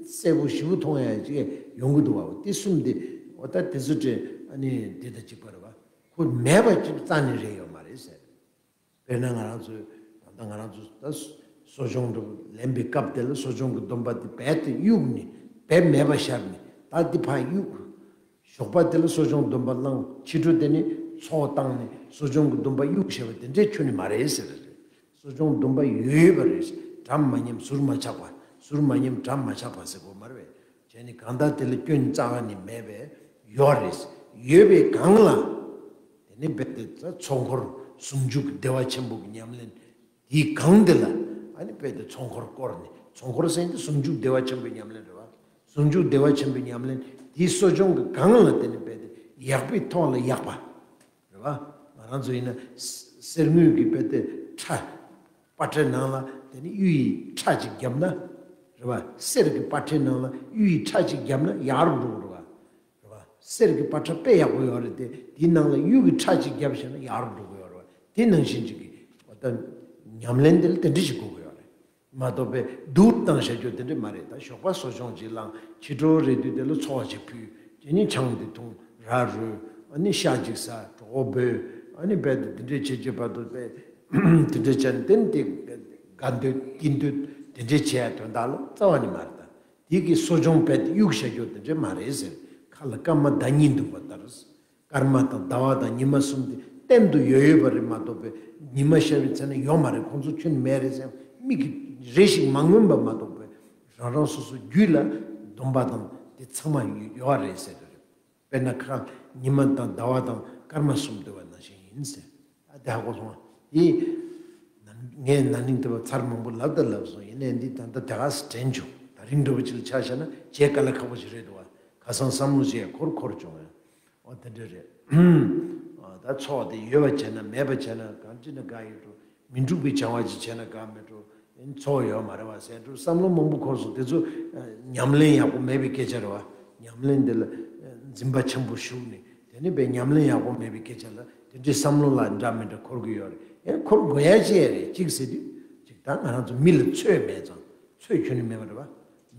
གསལ་པོ་ཞེ་པོ་མཐོང་ཡ་ཅིག་ཡོང་གི་འདུག་བ། དེ་གསུམ་དེ་འོ་ད་དེ་ཚོ་དེ་ཨ་ནི་དེ་དང་གཅིག་པ་རེད་བ། ཁོ་མེད་པ་ཅིག་རྩ་ནས་རེད་ཡོད་མ་རེད་ཟེར། དཔེར་ན་ང་རང་ཚོས་ད་ལྟ་ང་རང་ཚོ་ད་གསོ་སྦྱོང་འགྲོ་ལེན་པའི་སྐབས་དེ་ལ་གསོ་སྦྱོང་གི་སྡོམ་པ་དེ་རྦད་དེ་གཡུགས་ནས་རྦད་མེད་པ་ཤར་ནས་ད་དེ་ཕར་གཡུགས། ཞོགས་པ་དེ་ལ་གསོ་སྦྱོང་སྡོམ་པ་བླངས། ཕྱི་དྲོ་དེ་ནས་ཚོགས་བཏང་ནས་གསོ་སྦྱོང་གི་སྡོམ་པ་གཡུགས་བྱས་པ་དེ་འདྲའི་ཁྱོན་ནས་མ་རེད་ཟེར་རེད། གསོ་སྦྱོང་སྡོམ་པ་ཡོད་ཡོད་པ་རེད། གྲ་མ་ཉམས་ཟུར་མ་ཆག་པ། ཟུར་མ་ཉམས་གྲ་མ་ཆག་པ་ཟེར་དགོས་མ་རེད་པས། བྱས་ནས་གང་ལྟར་དེ་ལ་སྐྱོན་རྩ་བ་ནས་མེད་པས་ཡོད་རེད། ཡོད་པའི་སྒང་ལ། དེ་ནི་རྦད་དེ་ཚོགས་འཁོར་ཟུང་འཇུག་བདེ་བ་ཆེན་པོ་གི་ཉམས་ལེན་དེའི་སྒང་དེ་ལ་ཨ་ནི་རྦད་དེ་ཚོགས་འཁོར་བསྐོར་ནས་ཚོགས་འཁོར་ཟེར་དེ་ཟུང་འཇུག་བདེ་བ་ཆེན་པོའི་ཉམས་ལེན་རེད་བ། ཟུང་འཇུག་བདེ་བ་ཆེན་པོའི་ཉམས་ལེན་དེའི་གསོ་སྦྱོང་གི་སྒང་ལ་དེ་ནི་རྦད་དེ་ཡག་པའི་ཐོག་ལ་ཡག་པ། རེད་བ། ང་རང་ཚོ་ཡིན་ན་གསེར་དངུལ་གྱི་རྦད་དེ་ཁྲ། པ་ཏྲའི་ནང་ལ་དེ་ནི་གཡུ་ཡི་ཁྲ་ཅིག་བརྒྱབ་ན། རེད་བ། གསེར་གྱི་པ་ཏྲའི་ནང་ལ་གཡུ་ཡི་ཁྲ་ཅིག་བརྒྱབ་ན་ཡག་རུ་འགྲོ་གི་རེད་བ། རེད་བ། གསེར་གྱི་པ་ཏྲ་དཔེ་ཡག་པོ་ཡོད་རེད་དེ་དེའི་ནང་ལ་གཡུ་གི་ཁྲ་ཅིག་བརྒྱབ་བྱས་ན་ཡག་རུ་འགྲོ་གི་ཡོད་རེད་བ། དེ་ནང་བཞིན་ཅིག་གི་འོ་ད་ཉམས་ལེན་དེ་ལ་དེ་འདྲ་ཞིག་དགོས་ཀྱི་ཡོད་རེད། མ་གཏོགས་པའི་སྡུག་བཏང་བཞག་རྒྱུ་དེ་འདྲ་མ་རེད། ད་ཞོགས་པ་གསོ་སྦྱོང་ཅིག་བླངས། ཕྱི་དྲོ་རེད་དུས་དེ་ལ་ཚོགས་ཅིག་ཕུལ། དེ་ནས་ཆང་དེ་འཐུང་། ར་རོལ། ཨ་ནི་ཤ་ཅིག་ཟ། གྲོད་ཁོག་སྦོས། ཨ་ནི་རྦད་དེ་དེ་འདྲས་བྱེད་བྱེད་བར་དུ་དཔེ་དེ་འདྲས་བྱས་ནས་དེ་ནི་དེ་དགའ་འདོད་སྐྱིད་འདོད་དེ་འདྲས་བྱེད་ཡ་དོན་དག་ལ་རྩ་བ་ནས་མ་རེད། ད་དེ་གི་གསོ་སྦྱོང་རྦད་དེ་གཡུག་བཞག་རྒྱུ་དེ་འདྲས་མ་རེད་ཟེར། ཁ་ལ་སྐར་མ་ཟླ་གཉིས་འདུག་པ་ལྟར། སྐར་མ་དང་ཟླ་བ་དང་ཉི་མ་གསུམ་དེ་གཏན་དུ་ཡོད་ཡོད་པ་རེད་མ་གཏོགས་པའི་ཉི་མ་ཤར་བའི་ཚེ་ན་ཡོད་མ་རེད། ཁོང་ཚོ་ཁྱོན་ནས་མེད་རེད་ཟེར་མིག་གིས་རེ་ཞིག་མ་མངོན་པ་མ་གཏོགས་པའི་རང་རང་སོ་སོ་རྒྱུད་ལ་སྡོམ་པ་དང་དེ་ཚང་མ་ཡོད་རེད་ཟེར་རེད། དཔེར་ན་ཁ་ཉི་མ་དང་ཟླ་བ་དང་སྐར་མ་གསུམ་འདུ་བ་ནང་བཞིན་ཡིན་ཟེར། ཨ་དེ་ཧ་གོ་སོང་ཨ། ཡིན། ངས་ན་ནིང་དེ་བ་ཚར་མང་པོ་ལབ་དང་ལབ་སོང་། ཡིན་ནའི་འདི་ད་ལྟ་དེ་ག་སེ་དྲན་བྱུང་། ད་རིང་འདྲ་བོ་ཅིག་ལ་ཆ་བཞག་ན་བྱེད་དཀའ་ལས་ཁག་པོ་ཞིག་རེད་འདུག་བ། ཁ་སང་བསམ་བློ་བྱས་འཁོར་འཁོར་བྱུང་ཡ། འོ་དེ་འདྲ་རེད། ཨ་ད་ཚོགས་དེ་ཡོད་པ་བྱས་ན་མེད་པ་བྱས་ན་གང་ཅི་ན་དགའ་ཡོད་འགྲོ། མི་འགྲུབ་པའི་བྱ་བ་ཅིག་བྱས་ན་དགའ་མེད་འགྲོ། ཚོགས་ཡོད་མ་རེད་བ་ཟེར་འགྲོ་བསམ་བློ་མང་པོ་འཁོར་སོང་། དེ་ཚོ་ཨ་ཉམས་ལེན་ཡག་པོ་མེད་པའི་སྐད་ཆ་རེད་བ། ཉམས་ལེན་དེ་ལ་ཨ་འཛིན་པ་ཆེན་པོ་ཞུགས་ནས་དེ་ནས་པའི་ཉམས་ལེན་ཡག་པོ་མེད་པའི་སྐད་ཆ་ལ་དེ་འདྲའི་བསམ་བློ་ལ་འདྲ་མི་འདྲ་འཁོར་གི་ཡོད་རེད། ཡང་འཁོར་དགོས་ཡ་ཅི་ཡ་རེད། གཅིག་ཟེར་དུས་གཅིག་ད་ང་རང་ཚོ་མི་ལ་ཚོད་མེད་ཙང་ཚོད་ཁྱོན་ནས་མེད་པ་རེད་བ།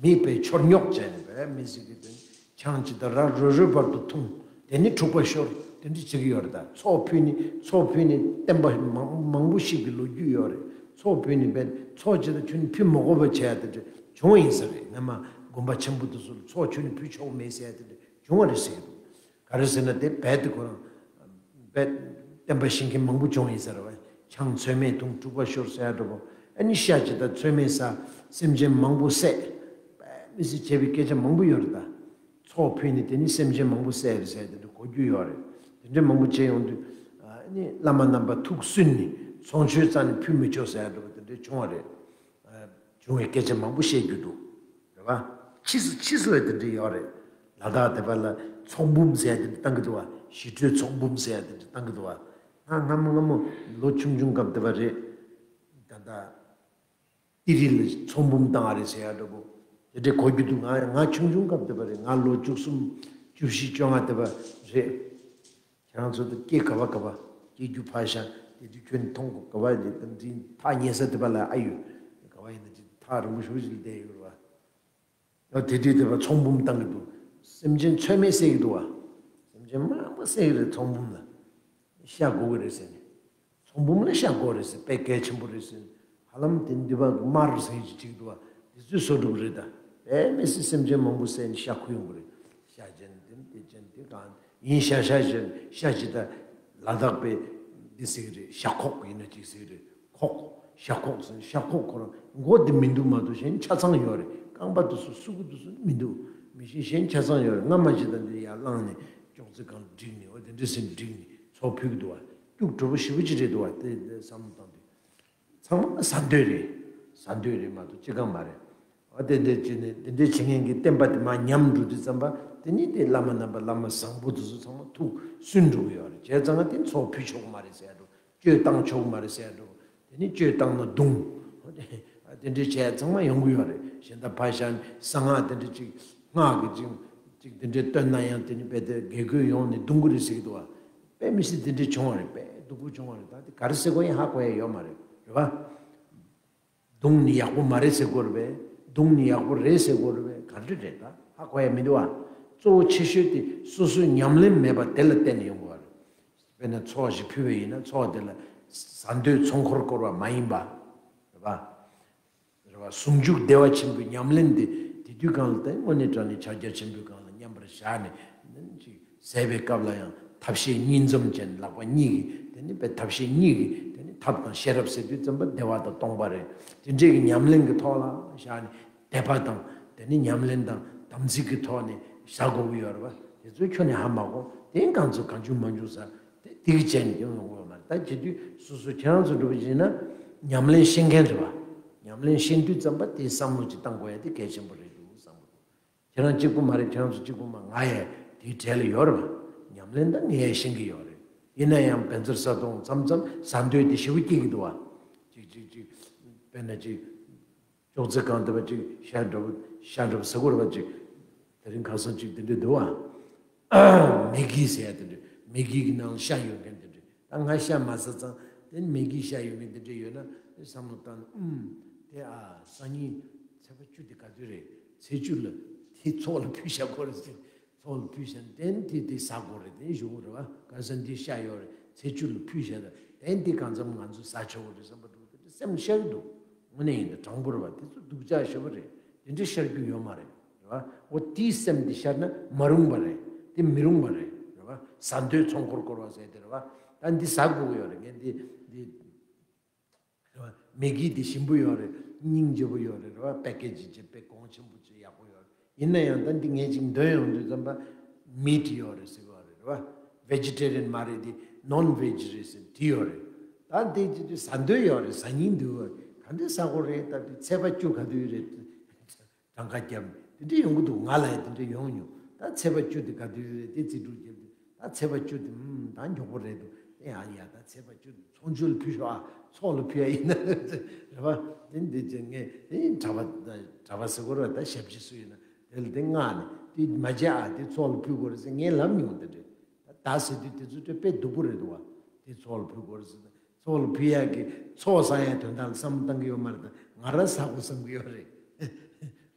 མི་པའི་འཆོར་ཉོག་བྱས་ནས་པའི་མི་ཟིག་གི་དེ་ཆང་ཅི་ད་ར་རོ་རོའི་བར་དུ་འཐུང་། དེ་ནི་འཁྲུག་པ་ཤོར། དེ་འདྲ་བྱེད་ཀྱི་ཡོད་རེད། ད་ཚོགས་ཕུད་ནི་ཚོགས་ཕུད་ནི་བསྟན་པ་མང་མང་པོ་ཞིག་གི་ལོ་རྒྱུས་ཡོད་རེད། ཚོགས་ཕུད་ནི་བས་ཚོགས་ཅི་ད་ཁྱོད་ནི་ཕུད་མ་དགོས་པ་བྱས་ཡ་དེ་འདྲ་བྱུང་བ་ཡིན་ས་རེད། སྔ་མ་དགོན་པ་ཆེན་པོ་དེ་ཚོ་ལ་ཚོགས་ཁྱོད་ནི་ཕུད་ཆོག་མེད་ཟེར་ཡ་དེ་འདྲ་བྱུང་བ་རེད་ཟེར་གྱི་འདུག་ག་རེ་ཟེར་ན་དེ་རྦད་དེ་ཁོ་རང་རྦད་བསྟན་པ་ཤེས་མཁན་མང་པོ་བྱུང་ཡིན་ས་རེད་བ། ཆང་ཚོད་མེད་འཐུང་འཁྲུག་པ་ཤོར་ཟེར་ཡ་འདྲ་པོ། ཨ་ནི་ཤ་ཅི་ད་ཚོད་མེད་ཟ། སེམས་ཅན་མང་པོ་བསད། པའི་མི་སྲིད་བྱས་པའི་སྐད་ཆ་མང་པོ་ཡོད་རེད་ད། ཚོགས་ཕུད་ནས་དེ་ནི་སེམས་ཅན་མང་པོ་བསད་རེད་ཟེར་དེ་འདྲ་གོ་རྒྱུ་ཡོད་རེད། དེ་འདྲ་མང་པོ་བྱས་ཡོང་དུས་ཨ་ནི་བླ་མ་རྣམ་པ་ཐུགས་སུན་ནས་ཚོགས་མཆོད་རྩ་ནས་ཕུལ་མི་ཆོག་ཟེར་ཡ་འདྲ་པོ་དེ་འདྲ་བྱུང་བ་རེད། བྱུང་བའི་སྐད་ཆ་མང་པོ་བཤད་རྒྱུ་འདུག་རེད་བ། ཕྱིས་སུ་ཕྱིས་སུ་ཡང་དེ་འདྲ་ཡོད་རེད། ལ་དྭགས་དེ་པ་ལ་ཚོགས་འབུམ་ཟེར་ཡ་དེ་འདྲ་བཏང་གི་འདུག་བ། ཞི་ཁྲོའི་ཚོགས་འབུམ་ཟེར་ཡ་དེ་འདྲ་བཏང་གི་འདུག་བ། ང་སྔ་མོ་སྔ་མོ་ལོ་ཆུང་ཆུང་སྐབས་དེ་པ་རེད། ད་ལྟ་ཏི་རི་ལ་ཚོགས་འབུམ་བཏང་བ་རེད་ཟེར་ཡ་འདྲ་པོ། དེ་འདྲའི་གོ་རྒྱུ་འདུག་ང་ང་ཆུང་ཆུང་སྐབས་དེ་པ་རེད། ང་ལོ་བཅུ་གསུམ་བཅུ་བཞི་བཅོ་ལྔ་དེ་པ་རེད། ཁྱེད་རང་ཚོ་ད་སྐྱེ་ག་བ་ག་བ་སྐྱེ་རྒྱུ་ཕར་བཞག་དེ་དུས་ཁྱོད་མཐོང་ག་བ་ལས་དང་འདྲིན་ཐག་ཉེ་ས་དེ་པ་ལ་ཨ་ཡོད། ག་བ་ཡིན་ན་ཅི་ཐག་རིང་པོ་ཞེ་པོ་ཅིག་ལ་བསྡད་ཡོད་རེད་བ། ཡང་དེ་དུས་དེ་པ་ཚོགས་འབུམ་བཏང་གི་འདུག་སེམས་ཅན་ཚོད་མེད་བསད་ཀྱི་འདུག་བ། སེམས་ཅན་མང་པོ་བསད་ཀྱི་རེད་ཚོགས་འབུམ་ལ། ཤ་དགོས་ཀྱི་རེད་ཟེར་ནས། ཚོགས་འབུམ་ལ་ཤ་དགོས་རེད་ཟེར་དཔེ་གལ་ཆེན་པོ་རེད་ཟེར། ཧ་ལམ་དེ་འདི་པ་དམར་ཟེར་གྱི་ཅིག་འདུག་བ། དེ་ཚོས་བཟོ་འགྲོ་གི་རེད་ད། དཔེ་མི་སྲིད་སེམས་ཅན་མང་པོ་བསད་ནས་ཤ་ཁུ་ཡོང་གི་རེད། ཤ་ཅན་དེ་དེ་ཅན་དེ་གང་ཡིན་ཤ་ཤ་ཅན་ཤ་ཅི་ད་ལ་དྭགས་པའི་འདི་ཟེར་གི་རེད། ཤ་ཁོག་ཡིན་ན་ཅིག་ཟེར་གི་རེད། ཁོག་ཤ་ཁོག་ཟེར་ཤ་ཁོག་ཁོ་རང་མགོ་དེ་མི་འདུག་མ་གཏོགས་གཞན་ཆ་ཚང་ཡོད་རེད། རྐང་པ་དེ་ཚོ་སུ་གུ་དེ་ཚོ་མི་འདུག་མི་ཤེས་གཞན་ཆ་ཚང་ཡོད་རེད། སྔ་མ་ཅི་ད་འདི་ཡར་བླངས་ནས་ཅོག་ཙེ་གང་བསྒྲིགས་ནས་འོ་དེ་འདྲ་ཟེར་ནས་བསྒྲིགས་ནས་ཚོགས་ཕུལ་གི་འདུག་བ། སྐྱུག་བྲོ་པོ་ཞེ་པོ་ཅིག་རེད་འདུག་བ། དེ་དེ་བསམ་བློ་བཏང་དུས། ཚང་མ་ཟ་འདོད་རེད། ཟ་འདོད་རེད་མ་གཏོགས་ཅི་གང་མ་རེད། འོ་དེ་འདྲ་བྱས་ནས་དེ་འདྲ་བྱེད་མཁན་གྱི་བསྟན་པ་དེ་མར་ཉམས་འགྲོ་དུས་ཙམ་པ་དེ་ནི་དེ་བླ་མ་རྣམ་པ་བླ་མ་བཟང་པོ་དེ་ཚོ་ཚང་མ་ཐུགས་སུན་འགྲོ་གི་ཡོད་རེད། བྱས་ཙང་ང་དེ་ཚོགས་ཕུལ་ཆོག་གི་མ་རེད་ཟེར་ཡ་འགྲོ། གཅོད་བཏང་ཆོག་གི་མ་རེད་ཟེར་ཡ་འགྲོ། དེ་ནི་གཅོད་བཏང་ན་རྡུང་། དེ་འདྲ་བྱས་ཚང་མ་ཡོང་གི་ཡོད་རེད། གཞན་དག་ཕར་བཞག་ནས་གསང་སྔགས་དེ་འདྲ་ཅིག་སྔགས་ཀྱི་ཅིག་ཅིག་དེ་འདྲ་བཏོན་ན་ཡང་དེ་ནི་རྦད་དེ་དགེ་བསྐོས་ཡོང་ནས་རྡུང་གི་རེད་ཟེར་གི་འདུག་བ། དཔེ་མི་སྲིད་དེ་འདྲ་བྱུང་བ་རེད། དཔེ་སྡུག་པོ་བྱུང་བ་རེད། ད་དེ་ག་རེ་ཟེར་དགོས་ཡིན་ཧ་གོ་ཡ་ཡོད་མ་རེད། རེད་བ། རྡུང་ནི་ཡག་པོ་མ་རེད་ཟེར་དགོས་རེད་པས། རྡུང་ནི་ཡག་པོ་རེད་ཟེར་དགོས་རེད་པས། ག་འདྲ་རེད་ད་ཧ་གོ་ཡ་མི་འདུག་བ། གཙོ་བོ་ཆེ་ཤོས་དེ་སོ་སོའི་ཉམས་ལེན་མེད་པ་དེ་ལ་བརྟེན་ནས་ཡོང་དགོས་པ་རེད། དཔེར་ན་ཚོགས་ཤིག་ཕུལ་བ་ཡིན་ན་ཚོགས་དེ་ལ་ཟ་འདོད་ཚོགས་འཁོར་བསྐོར་བ་མ་ཡིན་པ། རེད་པ། རེད་པ། ཟུང་འཇུག་བདེ་བ་ཆེན་པོའི་ཉམས་ལེན་དེ་དེ་དུས་སྒང་ལ་ད་དངོས་གནས་དྲང་གནས་ཕྱག་རྒྱ་ཆེན་པོའི་སྒང་ལ་མཉམ་པར་བཞག་ནས་ཅིག་ཟས་པའི་སྐབས་ལ་ཡང་ཐབས་ཤེས་གཉིས་འཛོམས་ཅན་ལག་པ་གཉིས་ཀྱིས་དེ་ནི་པའི་ཐབས་ཤེས་གཉིས་ཀྱིས་དེ་ནི་ཐབས་དང་ཤེས་རབ་ཟེར་དུས་ཙམ་པ་བདེ་བ་དང་སྟོང་པ་རེད། དེ་འདྲའི་གི་ཉམས་ལེན་གྱི་ཐོག་ལ་བཞག་ནས་དད་པ་དང་དེ་ནི་ཉམས་ལེན་དང་དམ་ཚིག་གི་ཐོག་ནས་བཞག་དགོས་ཀྱི་ཡོད་རེད་པ། དེ་ཚོ་ཁྱོན་ནས་ཧ་མ་གོ། དེ་གང་ཚོད་གང་བྱུང་མ་བྱུང་ཟ། དེ་དེ་གི་བྱས་ནས་ཀྱང་ཡོང་གི་ཡོད་མ་རེད། ད་བྱེད་དུས་སོ་སོ་ཁྱེད་རང་ཚོ་འགྲོ་བ་ཡིན་ན་ཉམས་ལེན་ཤེས་མཁན་རེད་པ། ཉམས་ལེན་ཤེས་དུས་ཙམ་པ་དེ་བསམ་བློ་ཅིག་བཏང་དགོས་ཡ་དེ་གལ་ཆེན་པོ་རེད་འདུག་བསམ་གི་འདུག་ཁྱེད་རང་གཅིག་པུ་མ་རེད། ཁྱེད་རང་ཚོ་གཅིག་པུ་མ། ང་ཡང་དེའི་གྲས་ལ་ཡོད་རེད་པ། ཉམས་ལེན་ད་ངས་ཤེས་ཀྱི་ཡོད་རེད། ཡིན་ན་ཡང་བཛྲ་ས་ཏྭ་མཚམས་མཚམས་ཟ་འདོད་དེ་ཞེ་པོ་སྐྱེ་གི་འདུག་བ། ཅིག་ཅིག་ཅིག་དཔེར་ན་ཅིག་ཅོག་ཙེ་གང་དེ་བ་ཅིག་ཤ་འདྲ་པོ་ཤ་འདྲ་པོ་ཟ་དགོས་རེད་པ། ཅིག་དེ་རིང་ཁ་སང་ཅིག་དེ་འདྲ་འདུག་བ། མེ་གི་ཟེར་ཡ་དེ་འདྲ། མེ་གི་གི་ནང་ལ་ཤ་ཡོད་མཁན་དེ་འདྲ། ད་ང་ཤ་མ་ཟ་ཙང་དེ་མེ་གི་ཤ་ཡོད་མཁན་དེ་འདྲ་ཡོད་ན་བསམ་བློ་བཏང་ན། ཨུམ། དེ་ཨ་སང་ཉིན་ཚེས་པ་བཅུ་དེ་ག་དུས་རེད། ཚེས་བཅུ་ལ་དེ་ཚོགས་ལ་ཕུལ་བཞག་དགོས་རེད་ཟེར། ཚོགས་ལ་ཕུལ་བཞག་ན་དེ་དེ་དེ་ཟ་དགོས་རེད། དེ་ཞུ་དགོས་རེད་པ། ག་ས་འདི་ཤ་ཡོད་རེད། ཚེས་བཅུ་ལ་ཕུལ་བཞག་ད་དེ་འདི་གང་འཚམ་ང་ཚོ་ཟ་ཆོག་གི་རེད་བསམ་པ་འདུག་དེ་འདྲ་སེམས་ཤར་གི་འདུག་དངོས་གནས་ཡིན་ད་དྲང་པོ་རེད་པ། དེ་ཚོ་སྡུག་ཅག་ཞེ་པོ་རེད། དེ་འདྲ་ཤར་རྒྱུ་ཡོད་མ་རེད། རེད་པ། འོ་དེའི་སེམས་འདི་ཤར་ན་མ་རུང་བ་རེད། དེ་མི་རུང་བ་རེད། རེད་པ། ཟ་འདོད་ཚོགས་འཁོར་བསྐོར་བ་ཟེར་དེ་རེད་པ། ད་འདི་ཟ་དགོས་ཀྱི་ཡོད་རེད། ངས་འདི་འདི་རེད་པ། མེ་གི་འདི་ཞིམ་པོ་ཡོད་རེད། སྙིང་རྗེ་པོ་ཡོད་རེད། རེད་པ། པེ་ཀེ་ཇི་བྱས་པའི་གོང་ཆེན་པོ་བྱས་ཡག་པོ་ཡོད་རེད། ཡིན་ན་ཡང་ད་འདི་ངས་ཅིག་འདོན་ཡོང་དུས་ཙམ་པ་མི་ཊི་ཡོད་རེད་ཟེར་གི་ཡོད་རེད། རེད་པ། ཝེ་ཇི་ཊེ་རི་ཡན་མ་རེད། འདི་ནོན་ཝེ་ཇི་རེད་ཟེར་དེ་ཡོད་རེད། ད་འདི་ཅིག་ཟ་འདོད་ཡོད་རེད། ཟ་སྙིང་འདོད་པ་ག་འདྲ་ཟ་དགོས་རེད། ད་འདི་ཚེས་པ་བཅུ་ག་དུས་རེད། གྲངས་ཀ་བརྒྱབ་ནས་དེ་འདྲ་ཡོང་གི་འདུག་ང་ལ་ཡང་དེ་འདྲ་ཡོང་མྱོང་། ད་ཚེས་པ་བཅུ་དེ་ག་དུས་རེད། དེ་རྩིས་སྤྲོད་བརྒྱབ་དུས་ད་ཚེས་པ་བཅུ་དེ་ཨུམ་ད་མགྱོགས་པོ་རེད་འདུག་དེ་ཡང་ཡ་ད་ཚེས་པ་བཅུ་ཚོགས་མཆོད་ལ་ཕུལ་ཤོག་ཨ། ཚོགས་ལ་ཕུལ་ཡ་ཡིན་ན་རེད་བ། དེ་འདི་ཅི་ངས་དེ་གྲྭ་པ་གྲྭ་པ་ཟེར་དགོས་རེད་བ། ད་ཞབས་ཕྱི་སུ་ཡིན་ན་དེ་ལ་དེ་མངགས་ནས་དེ་མ་བྱེད་ཨ། དེ་ཚོགས་ལ་ཕུལ་དགོས་རེད་ཟེར་ངས་ལབ་མྱོང་། དེ་འདྲས་ད་ད་ཟེར་དུས་དེ་ཚོ་དེ་དཔེ་སྡུག་པོ་རེད་འདུག་བ། དེ་ཚོགས་ལ་ཕུལ་དགོས་རེད་ཟེར། ཚོགས་ལ་ཕུལ་ཡག་གི་ཚོགས་བསགས་ཡག་དོན་དག་ལ་བསམ་བློ་བཏང་གི་ཡོད་མ་རེད། ད་ང་རང་བསགས་དགོས་བསམ་གི་ཡོད་རེད། རེད་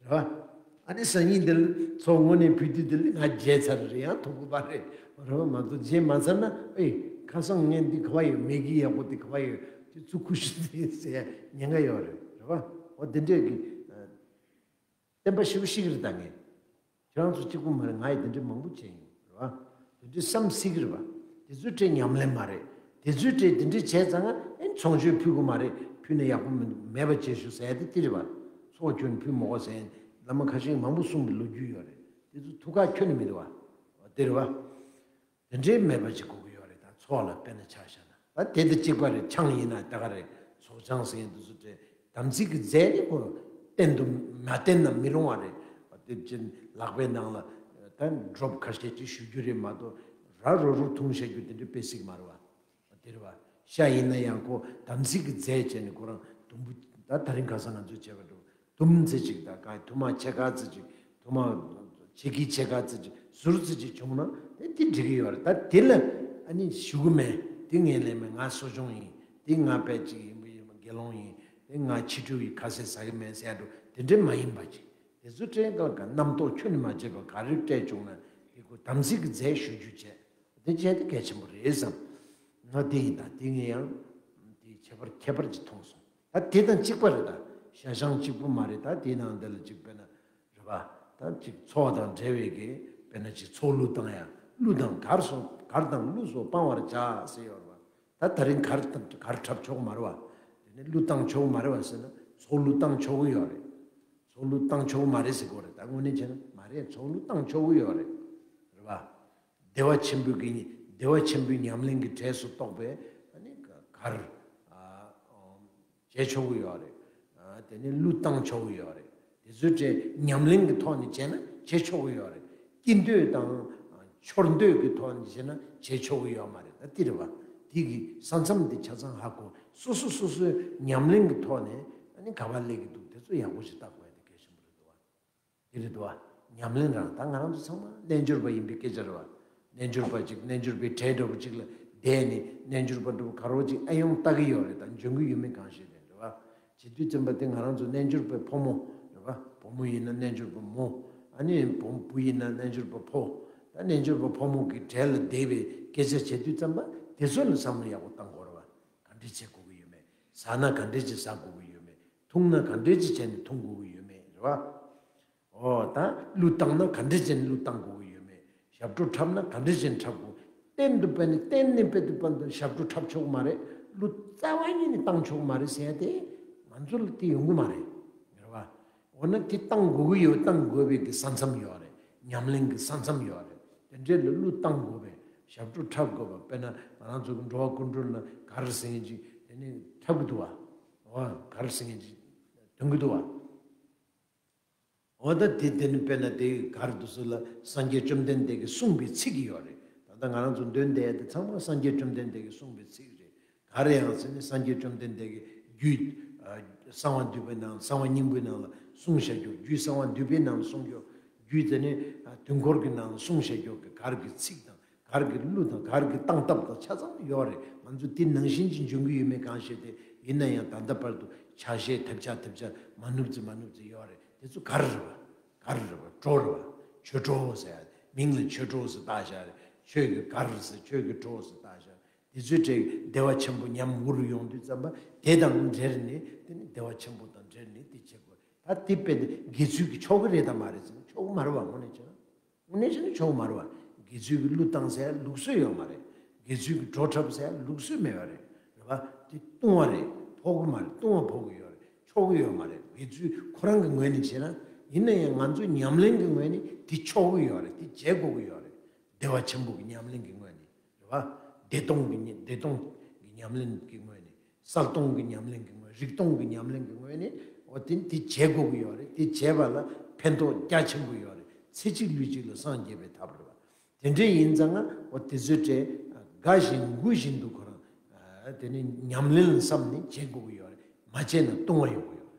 བ། ཨ་ནི་སང་ཉིན་འདི་ལ་ཚོགས་དངོས་གནས་ཕུལ་དུས་འདི་ལ་ང་བརྗེད་ཚར་རེད། ཡང་ཐུག་གི་མ་རེད། རེད་བ། མ་གཏོགས་བརྗེད་མ་ཚར་ན་ཨེ་ཁ་སང་ངས་འདི་ག་བ་ཡོད། མེ་གི་ཡག་པོ་འདི་ག་བ་ཡོད། དེ་ཚུར་ཁུ་ཤུ་དེ་ཟེར་ཡ་ཉེན་ཁ་ཡོད་རེད། རེད་བ། འོ་དེ་འདྲས་ཀྱི་བསྟན་པ་ཞེ་པོ་ཤེས་ཀྱི་རེད་ད་ངས། ཁྱེད་རང་ཚོ་གཅིག་པུ་མ་རེད། ང་ཡི་དེ་འདྲའི་མང་པོ་བྱས་ཡིན། རེད་བ། དེ་འདྲའི་བསམ་སྲིད་ཀྱི་རེད་བ། དེ་ཚོའི་གྲས་ཉམས་ལེན་མ་རེད། དེ་ཚོའི་གྲས་དེ་འདྲའི་བྱས་ཙང་ཨེ་ཚོགས་མཆོད་ཕུལ་དགོས་མ་རེད། ཕུལ་ན་ཡག་པོ་མི་འདུག་མེད་པ་བྱེད་ཤོག་ཟེར་ཡ་དེ་དེ་རེད་བ། ཚོགས་ཁྱོན་ཕུལ་མི་དགོས་ཟེར་བླ་མ་ཁ་ཤས་མང་པོ་གསུངས་པའི་ལོ་རྒྱུས་ཡོད་རེད། དེ་ཚོ་ཐུགས་ཁག་ཁྱོན་ནས་མི་འདུག་བ། དེ་རེད་བ། དེ་འདྲའི་མེད་པ་ཅིག་དགོས་ཀྱི་ཡོད་རེད། ད་ཚོགས་ལ་དཔེར་ན་ཆ་བཞག་ན་ད་དེ་དང་གཅིག་པ་རེད། ཆང་ཡིན་ན་ད་ག་རེད། ཚོགས་ཆང་ཟེར་མཁན་དེ་ཚོ་དེ་དམ་ཚིག་གི་རྫས་ནི་ཁོ་བསྟེན་དུ་མ་བསྟེན་ན་མི་རུང་བ་རེད། དེ་ཅི་ལག་པའི་ནང་ལ་ད་ཌོབ་ཁ་ཤས་ཅིག་གཞུ་རྒྱུ་རེད་མ་གཏོགས་ར་རོ་རུ་འཐུང་བཞག་རྒྱུ་དེ་འདྲ་དཔེ་སྲིད་མ་རེད་བ། དེ་རེད་བ། ཤ་ཡིན་ན་ཡང་ཁོ་དམ་ཚིག་གི་རྫས་བྱས་ནས་ཁོ་རང་དུམ་བུ་ད་དེ་རིང་ཁ་སང་ང་ཚོས་བྱས་པ་འདྲ་བོ། དུམ་ཙི་ཅིག་དང་གང་ཐུར་མ་ཕྱེད་ཀ་ཙི་ཅིག་ཐུར་མ་ཕྱེད་ཀྱི་ཕྱེད་ཀ་ཙི་ཅིག་ཟུར་ཙི་ཅིག་བྱུང་ན་དེ་དེ་འགྲིག་གི་ཡོད་རེད། ད་དེ་ལ་ཨ་ནི་ཞུ་གི་མེད། དེ་ངས་ལས་མེད། ང་གསོ་སྦྱོང་ཡིན། དེ་ང་དཔེ་ཅིག་ཡིན་པ་ཡིན་པ་དགེ་སློང་ཡིན། དེ་ང་ཕྱི་དྲོ་ཡི་ཁ་ཟས་ཟ་གི་མེད་ཟེར་འགྲོ་དེ་འདྲ་མ་ཡིན་པ་ཅིག་དེ་ཚོ་དྲན་གང་ག་རྣམ་རྟོག་ཁྱོན་ནས་མ་བྱེད་པ་ག་རེ་སྤྲད་བྱུང་ན་དེ་ཁོ་དམ་ཚིག་གི་རྫས་ཞུ་རྒྱུ་བྱས། དེ་བྱས་དེ་གལ་ཆེན་པོ་རེད་བསམ། ང་དེ་ཡིན་ད་དེ་ངས་ཡང་དེ་ཁྱད་པར་ཁྱད་པར་ཅིག་མཐོང་སོང་། ད་དེ་དང་གཅིག་པ་རེད་ད། ཤ་ཆང་གཅིག་པུ་མ་རེད་ད། དེའི་ནང་དེ་ལ་ཅིག་དཔེར་ན་རེད་པ། ད་ཅིག་ཚོགས་དང་འབྲེལ་བའི་གི་དཔེར་ན་ཅིག་ཚོགས་གླུ་བཏང་ཡ། གླུ་དང་གར་སོགས་གར་དང་གླུ་སོགས་སྤང་བར་བྱ་ཟེར་ཡོད་རེད་པ། ད་དེ་རིང་གར་དང་གར་འཁྲབ་ཆོག་མ་རེད་པ། དེ་ནས་གླུ་བཏང་ཆོག་མ་རེད་པ་ཟེར་ན་ཚོགས་གླུ་བཏང་ཆོག་གི་ཡོད་རེད། ཚོགས་གླུ་བཏང་ཆོག་གི་མ་རེད་ཟེར་དགོས་རེད། ད་དངོས་གནས་བྱས་ན་མ་རེད། ཚོགས་གླུ་བཏང་ཆོག་གི་ཡོད་རེད། རེད་པ། བདེ་བ་ཆེན་པོའི་གི་བདེ་བ་ཆེན་པོའི་ཉམས་ལེན་གྱི་གྲས་སུ་གཏོགས་པའི་ཨ་ནི་གར་ཨ་བྱེད་ཆོག་གི་ཡོད་རེད། ཨ་དེ་ནས་གླུ་བཏང་ཆོག་གི་ཡོད་རེད། དེ་ཚོའི་གྲས་ཉམས་ལེན་གྱི་ཐོག་ནས་བྱས་ན་བྱེད་ཆོག་གི་ཡོད་རེད། སྐྱིད་འདོད་དང་ཨ་འཆོར་འདོད་ཀྱི་ཐོག་ནས་བྱས་ན་བྱེད་ཆོག་གི་ཡོད་མ་རེད། ད་དེ་རེད་པ། དེ་གི་ས་མཚམས་དེ་ཆ་ཚང་ཧ་གོ། སོ་སོ་སོ་སོའི་ཉམས་ལེན་གྱི་ཐོག་ནས་ཨ་ནི་ག་པར་སླེབས་ཀྱི་འདུག་དེ་ཚོ་ཡག་པོ་ཞིག་བལྟ་དགོས་ཡ་དེ་གལ་ཆེན་པོ་རེད་འདུག་བ། དེ་རེད་འདུག་བ། ཉམས་ལེན་རང་ད་ང་རང་ཚོ་ཚང་མ་རྣལ་འབྱོར་པ་ཡིན་པའི་སྐད་ཆ་རེད་བ། རྣལ་འབྱོར་པ་ཅིག་རྣལ་འབྱོར་པའི་གྲས་འདྲ་པོ་ཅིག་ལ་བསྡད་ནས་རྣལ་འབྱོར་པ་འདྲ་པོ་ག་རེ་ཅིག་ཨེ་ཡོང་ལྟ་གི་ཡོད་རེད། ད་འཇོན་གི་ཡོད་མེད་གང་ཤེས་རེད། རེད་བ། བྱེད་དུས་ཙམ་པ་དེ་ང་རང་ཚོ་རྣལ་འབྱོར་པའི་ཕོ་མོ་རེད་བ། བུ་མོ་ཡིན་ན་རྣལ་འབྱོར་པ་མོ། ཨ་ནི་བུ་བུ་ཡིན་ན་རྣལ་འབྱོར་པ་ཕོ། ད་རྣལ་འབྱོར་པ་ཕོ་མོ་གི་གྲས་ལ་བསྡད་པའི་སྐད་ཆ་བྱེད་དུས་ཙམ་པ་དེ་ཚོ་ལ་བསམ་བློ་ཡག་པོ་བཏང་དགོས་རེད་བ། ག་འདྲས་བྱེད་དགོས་ཀྱི་ཡོད་མེད། ཟ་ན་ག་འདྲས་ཅིག་ཟ་དགོས་ཀྱི་ཡོད་མེད། འཐུང་ན་ག་འདྲས་ཅིག་བྱས་ནས་འཐུང་དགོས་ཀྱི་ཡོད་མེད། རེད་བ། ཨོ་ད་གླུ་བཏང་ན་ག་འདྲས་བྱས་ནས་གླུ་བཏང་དགོས་ཀྱི་ཡོད་མེད། ཞབས་བྲོ་འཁྲབ་ན་ག་འདྲས་བྱས་ནས་འཁྲབ་དགོས། གཏན་དུ་དཔེ་ནི་གཏན་ནས་དཔེ་དུ་བཏང་དུ་ཞབས་བྲོ་འཁྲབ་ཆོག་གི་མ་རེད། གླུ་རྩ་བ་ཉིད་ནས་བཏང་ཆོག་གི་མ་རེད་ཟེར་ཡ་དེ་ང་ཚོ་ལ་དེ་ཡོང་གི་མ་རེད། རེད་བ། འོ་ན་དེ་བཏང་དགོས་ཀྱི་ཡོད། བཏང་དགོས་པའི་གི་ས་མཚམས་ཡོད་རེད། ཉམས་ལེན་གི་ས་མཚམས་ཡོད་རེད། དེ་འདྲས་ལ་གླུ་བཏང་དགོས་པས། ཞབས་བྲོ་འཁྲབ་དགོས་པ། དཔེར་ན་ང་རང་ཚོ་གི་འགྲོ་བ་ཀུན་སྒྲོལ་ལ་གར་ཟེར་མཁན་ཅིག་དེ་ནས་འཁྲབ་གི་འདུག་བ། འོ་གར་ཟེར་མཁན་ཅིག་འདོན་གི་འདུག་བ། འོ་ད་དེ་དེ་ནི་དཔེར་ན་དེ་གར་དུ་སུ་ལ་སངས་རྒྱས་བཅོམ་ལྡན་འདས་ཀྱིས་གསུངས་པའི་ཚིག་ཡོད་རེད། ད་ལྟ་ང་རང་ཚོ་འདོན་བསྡད་དེ་ཚང་མ་སངས་རྒྱས་བཅོམ་ལྡན་འདས་ཀྱིས་གསུངས་པའི་ཚིག་རེད། ག་རེ་ཡང་ཟེར་ན་སངས་རྒྱས་བཅོམ་ལྡན་འདས་ཀྱིས་རྒྱུད་ཨ་གསང་བ་འདུས་པའི་ནང་གསང་བ་སྙིང་པོའི་ནང་ལ་གསུངས་བཞག་རྒྱུ། རྒྱུད་གསང་བ་འདུས་པའི་ནང་ལ་གསུངས་རྒྱུ། རྒྱུད་དེ་ནི་ཨ་དུས་འཁོར་གྱི་ནང་ལ་གསུངས་བཞག་རྒྱུ་གི་གར་གྱི་ཚིག་དང་གར་གྱི་གླུ་དང་གར་གྱི་སྟངས་སྟབས་དང་ཆ་ཚང་ཡོད་རེད། ང་ཚོ་དེ་ནང་བཞིན་གྱི་འཇོན་གྱི་ཡོད་མེད་གང་ཤེས་ཏེ། ཡིན་ན་ཡང་ད་ལྟ་བར་དུ་ཆ་ཤས་ཐེབས་ཆག་ཐེབས་ཆག་མ་ནུབ་ཙི་མ་ནུབ་ཙི་ཡོད་རེད། དེ་ཚོ་གར་རེད་བ། གར་རེད་བ། བྲོ་རེད་བ། ཆོས་བྲོ་ཟེར་ཡ་མིང་ལ་ཆོས་བྲོ་ཟེར་བཏགས་བཞག་རེད། ཆོས་ཀྱི་གར་ཟེར་ཆོས་ཀྱི་བྲོ་ཟེར་བཏགས་བཞག་དེ་ཚོའི་གྲས་བདེ་བ་ཆེན་པོ་ཉམས་འུར་ཡོང་དུས་ཙམ་པ་དེ་དང་འབྲེལ་ནས་དེ་ནི་བདེ་བ་ཆེན་པོ་དང་འབྲེལ་ནས་དེ་བྱེད་དགོས། ད་དེ་དཔེ་དེ་དགེ་ཚུལ་གྱི་ཆོག་གི་རེད་དམ་མ་རེད་ཟེར་ན་ཆོག་གི་མ་རེད་བ། དངོས་གནས་བྱས་ན། དངོས་གནས་བྱས་ན་ཆོག་གི་མ་རེད་བ། དགེ་ཚུལ་གྱི་གླུ་བཏང་ཟེར་ཡ་ལུགས་སྲོལ་ཡོད་མ་རེད། དགེ་ཚུལ་གྱི་བྲོ་འཁྲབ་ཟེར་ཡ་ལུགས་སྲོལ་མེད་པ་རེད། རེད་བ། དེ་ལྟུང་བ་རེད། ཕོག་གི་མ་རེད། ལྟུང་བ་ཕོག་གི་ཡོད་རེད། ཆོག་གི་ཡོད་མ་རེད། དགེ་ཚུལ་ཁོ་རང་གི་ངོས་ནས་བྱས་ན། ཡིན་ན་ཡང་ང་ཚོ་ཉམས་ལེན་གྱི་ངོས་ནས་དེ་ཆོག་གི་ཡོད་རེད། དེ་བྱེད་དགོས་ཀྱི་ཡོད་རེད། བདེ་བ་ཆེན་པོ་གི་ཉམས་ལེན་གྱི་ངོས་ནས། རེད་བ། བདེ་སྟོང་གི་ཉི་བདེ་སྟོང་གི་ཉམས་ལེན་གྱི་ངོས་ནས། གསལ་སྟོང་གི་ཉམས་ལེན་གྱི་ངོས། རིག་སྟོང་གི་ཉམས་ལེན་གྱི་ངོས་ནས། འོ་དེ་དེ་བྱེད་དགོས་ཀྱི་ཡོད་རེད། དེ་བྱས་པ་ལ་ཕན་ཐོགས་རྒྱ་ཆེན་པོ་ཡོད་རེད། ཚེ་གཅིག་ལུས་གཅིག་ལ་སངས་རྒྱས་པའི་ཐབས་རེད་བ། དེ་འདྲས་ཡིན་ཙང་ང་འོ་དེ་ཚོའི་གྲས་ དགའ་བཞིན་མགུ་བཞིན་དུ་ཁོ་རང་དེ་ནི་ཉམས་ལེན་བསམ་ནས་བྱེད་དགོས་ཀྱི་ཡོད་རེད། མ་བྱས་ན་ལྟུང་བ་ཡོང་གི་ཡོད་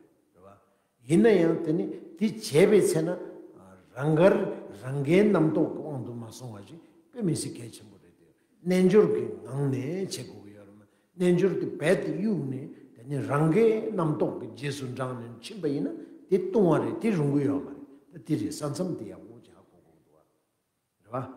རེད། རེད་བ། ཡིན་ན་ཡང་དེ་ནི་དེ་བྱས་པའི་ཚེ་ན་རང་དགར་རང་དགའི་རྣམ་རྟོག་གི་དབང་དུ་མ་སོང་བ་ཞིག་དཔེ་མི་སྲིད་གལ་ཆེན་པོ་རེད་དེ། རྣལ་འབྱོར་གྱི་ངང་ནས་བྱེད་དགོས་ཀྱི་ཡོད་རེད། རྣལ་འབྱོར་དེ་རྦད་དེ་གཡུགས་ནས་དེ་ནི་རང་དགའི་རྣམ་རྟོག་གི་རྗེས་སུ་འབྲངས་ནས་ཕྱིན་པ་ཡིན་ན་དེ་ལྟུང་བ་རེད། དེ་རུང་གི་ཡོད་མ་རེད། ད་དེ་རེད། ས་མཚམས་དེ་ཡག་པོ་ཅིག་ཧ་གོ་དགོས་འདུག་བ། རེད་བ།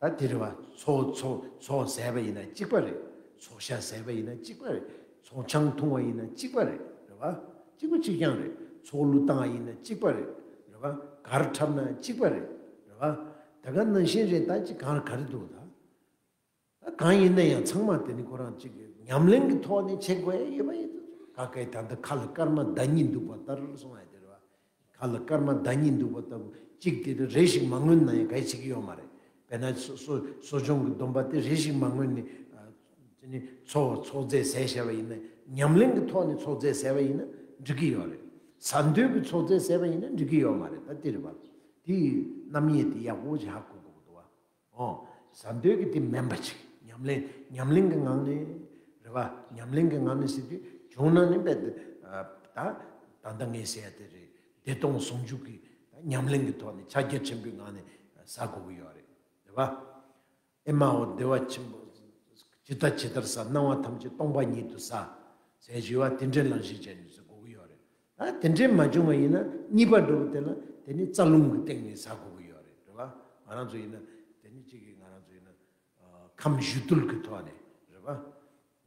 ད་དེ་རེད་བ། ཚོགས་ཚོགས་ཚོགས་ཟས་པ་ཡིན་ན་གཅིག་པ་རེད། ཚོགས་ཤ་ཟས་པ་ཡིན་ན་གཅིག་པ་རེད། ཚོགས་ཆང་འཐུང་བ་ཡིན་ན་གཅིག་པ་རེད། རེད་བ། གཅིག་པ་གཅིག་རྐྱང་རེད། ཚོགས་གླུ་བཏང་བ་ཡིན་ན་གཅིག་པ་རེད། རེད་བ། གར་འཁྲབ་ན་གཅིག་པ་རེད། རེད་བ། ད་ག་ནང་བཞིན་རེད། ད་ཅི་གང་ག་རེ་འདུག་ད། ད་གང་ཡིན་ན་ཡང་ཚང་མ་དེ་ནི་ཁོ་རང་གཅིག་གི་ཉམས་ལེན་གྱི་ཐོག་ནས་བྱེད་དགོས་ཡ་ཡོད་པ་ཡིན། ག་གེ་ད་ལྟ་ཁ་ལ་སྐར་མ་ཟླ་གཉིས་འདུག་པ་ལྟར་གསུང་ཡ་དེ་རེད་བ། ཁ་ལ་སྐར་མ་ཟླ་གཉིས་འདུག་པ་ལྟ་བུ་གཅིག་དེ་རེ་ཞིག་མ་མངོན་ན་ཡང་ག་ཡེ་བྱེད་ཀྱི་ཡོད་མ་རེད། དཔེར་ན་གསོ་གསོ་གསོ་སྦྱོང་གི་སྡོམ་པ་དེ་རེ་ཞིག་མ་མངོན་ནས་ཨ་དེ་ནི་ཚོགས་ཚོགས་རྫས་ཟས་བྱས་པ་ཡིན་ན། ཉམས་ལེན་གྱི་ཐོག་ནས་ཚོགས་རྫས་ཟས་པ་ཡིན་ན་འགྲིག་གི་ཡོད་རེད། ཟ་འདོད་ཀྱི་ཚོགས་རྫས་ཟས་པ་ཡིན་ན་འགྲིག་གི་ཡོད་མ་རེད། ད་དེ་རེད་བ། དེའི་རྣམ་དབྱེ་དེ་ཡག་པོ་ཞིག་ཧ་གོ་དགོས་ཀྱི་འདུག་བ། ཨོ། ཟ་འདོད་ཀྱི་དེ་མིན་པ་ཅིག་ཉམས་ལེན། ཉམས་ལེན་གྱི་ངང་ནས། རེད་བ། ཉམས་ལེན་གྱི་ངང་ནས་ཟེར་དུས་བྱུང་ན་ནི་རྦད་དེ། ཨ། ད་ད་ལྟ་ངས་ཟེར་ཡ་དེ་རེད། བདེ་སྟོང་ཟུང་འཇུག་གི་ད་ཉམས་ལེན་གྱི་ཐོག་ནས་ཕྱག་རྒྱ་ཆེན་པོའི་ངང་ནས་ཟ་དགོས་ཀྱི་ཡོད་རེད། རེད་བ། ཨེ་མའོ་བདེ་བ་ཆེན་པོ། ཇི་ལྟ་ཇི་ལྟར་ཟ། སྣང་བ་ཐམས་ཅད་སྟོང་པ་ཉིད་དུ་ཟ། ཟེར་ཞུ་བ་དེ་འདྲའི་ལམ་ཞིག་བྱས་ནས་ཟ་དགོས་ཀྱི་ཡོད་རེད། ད་དེ་འདྲའི་མ་བྱུང་བ་ཡིན་ན་གཉིས་པ་འགྲོ་བ་དེ་ལ་དེ་ནི་རྩ་རླུང་གི་སྟེང་ནས་ཟ་དགོས་ཀྱི་ཡོད་རེད། རེད་བ། ང་རང་ཚོ་ཡིན་ན་དེ་ནི་གཅིག་གིས་ང་རང་ཚོ་ཡིན་ན་ཨ་ཁམས་བཞུ་བཏུལ་གྱི་ཐོག་ནས། རེད་བ།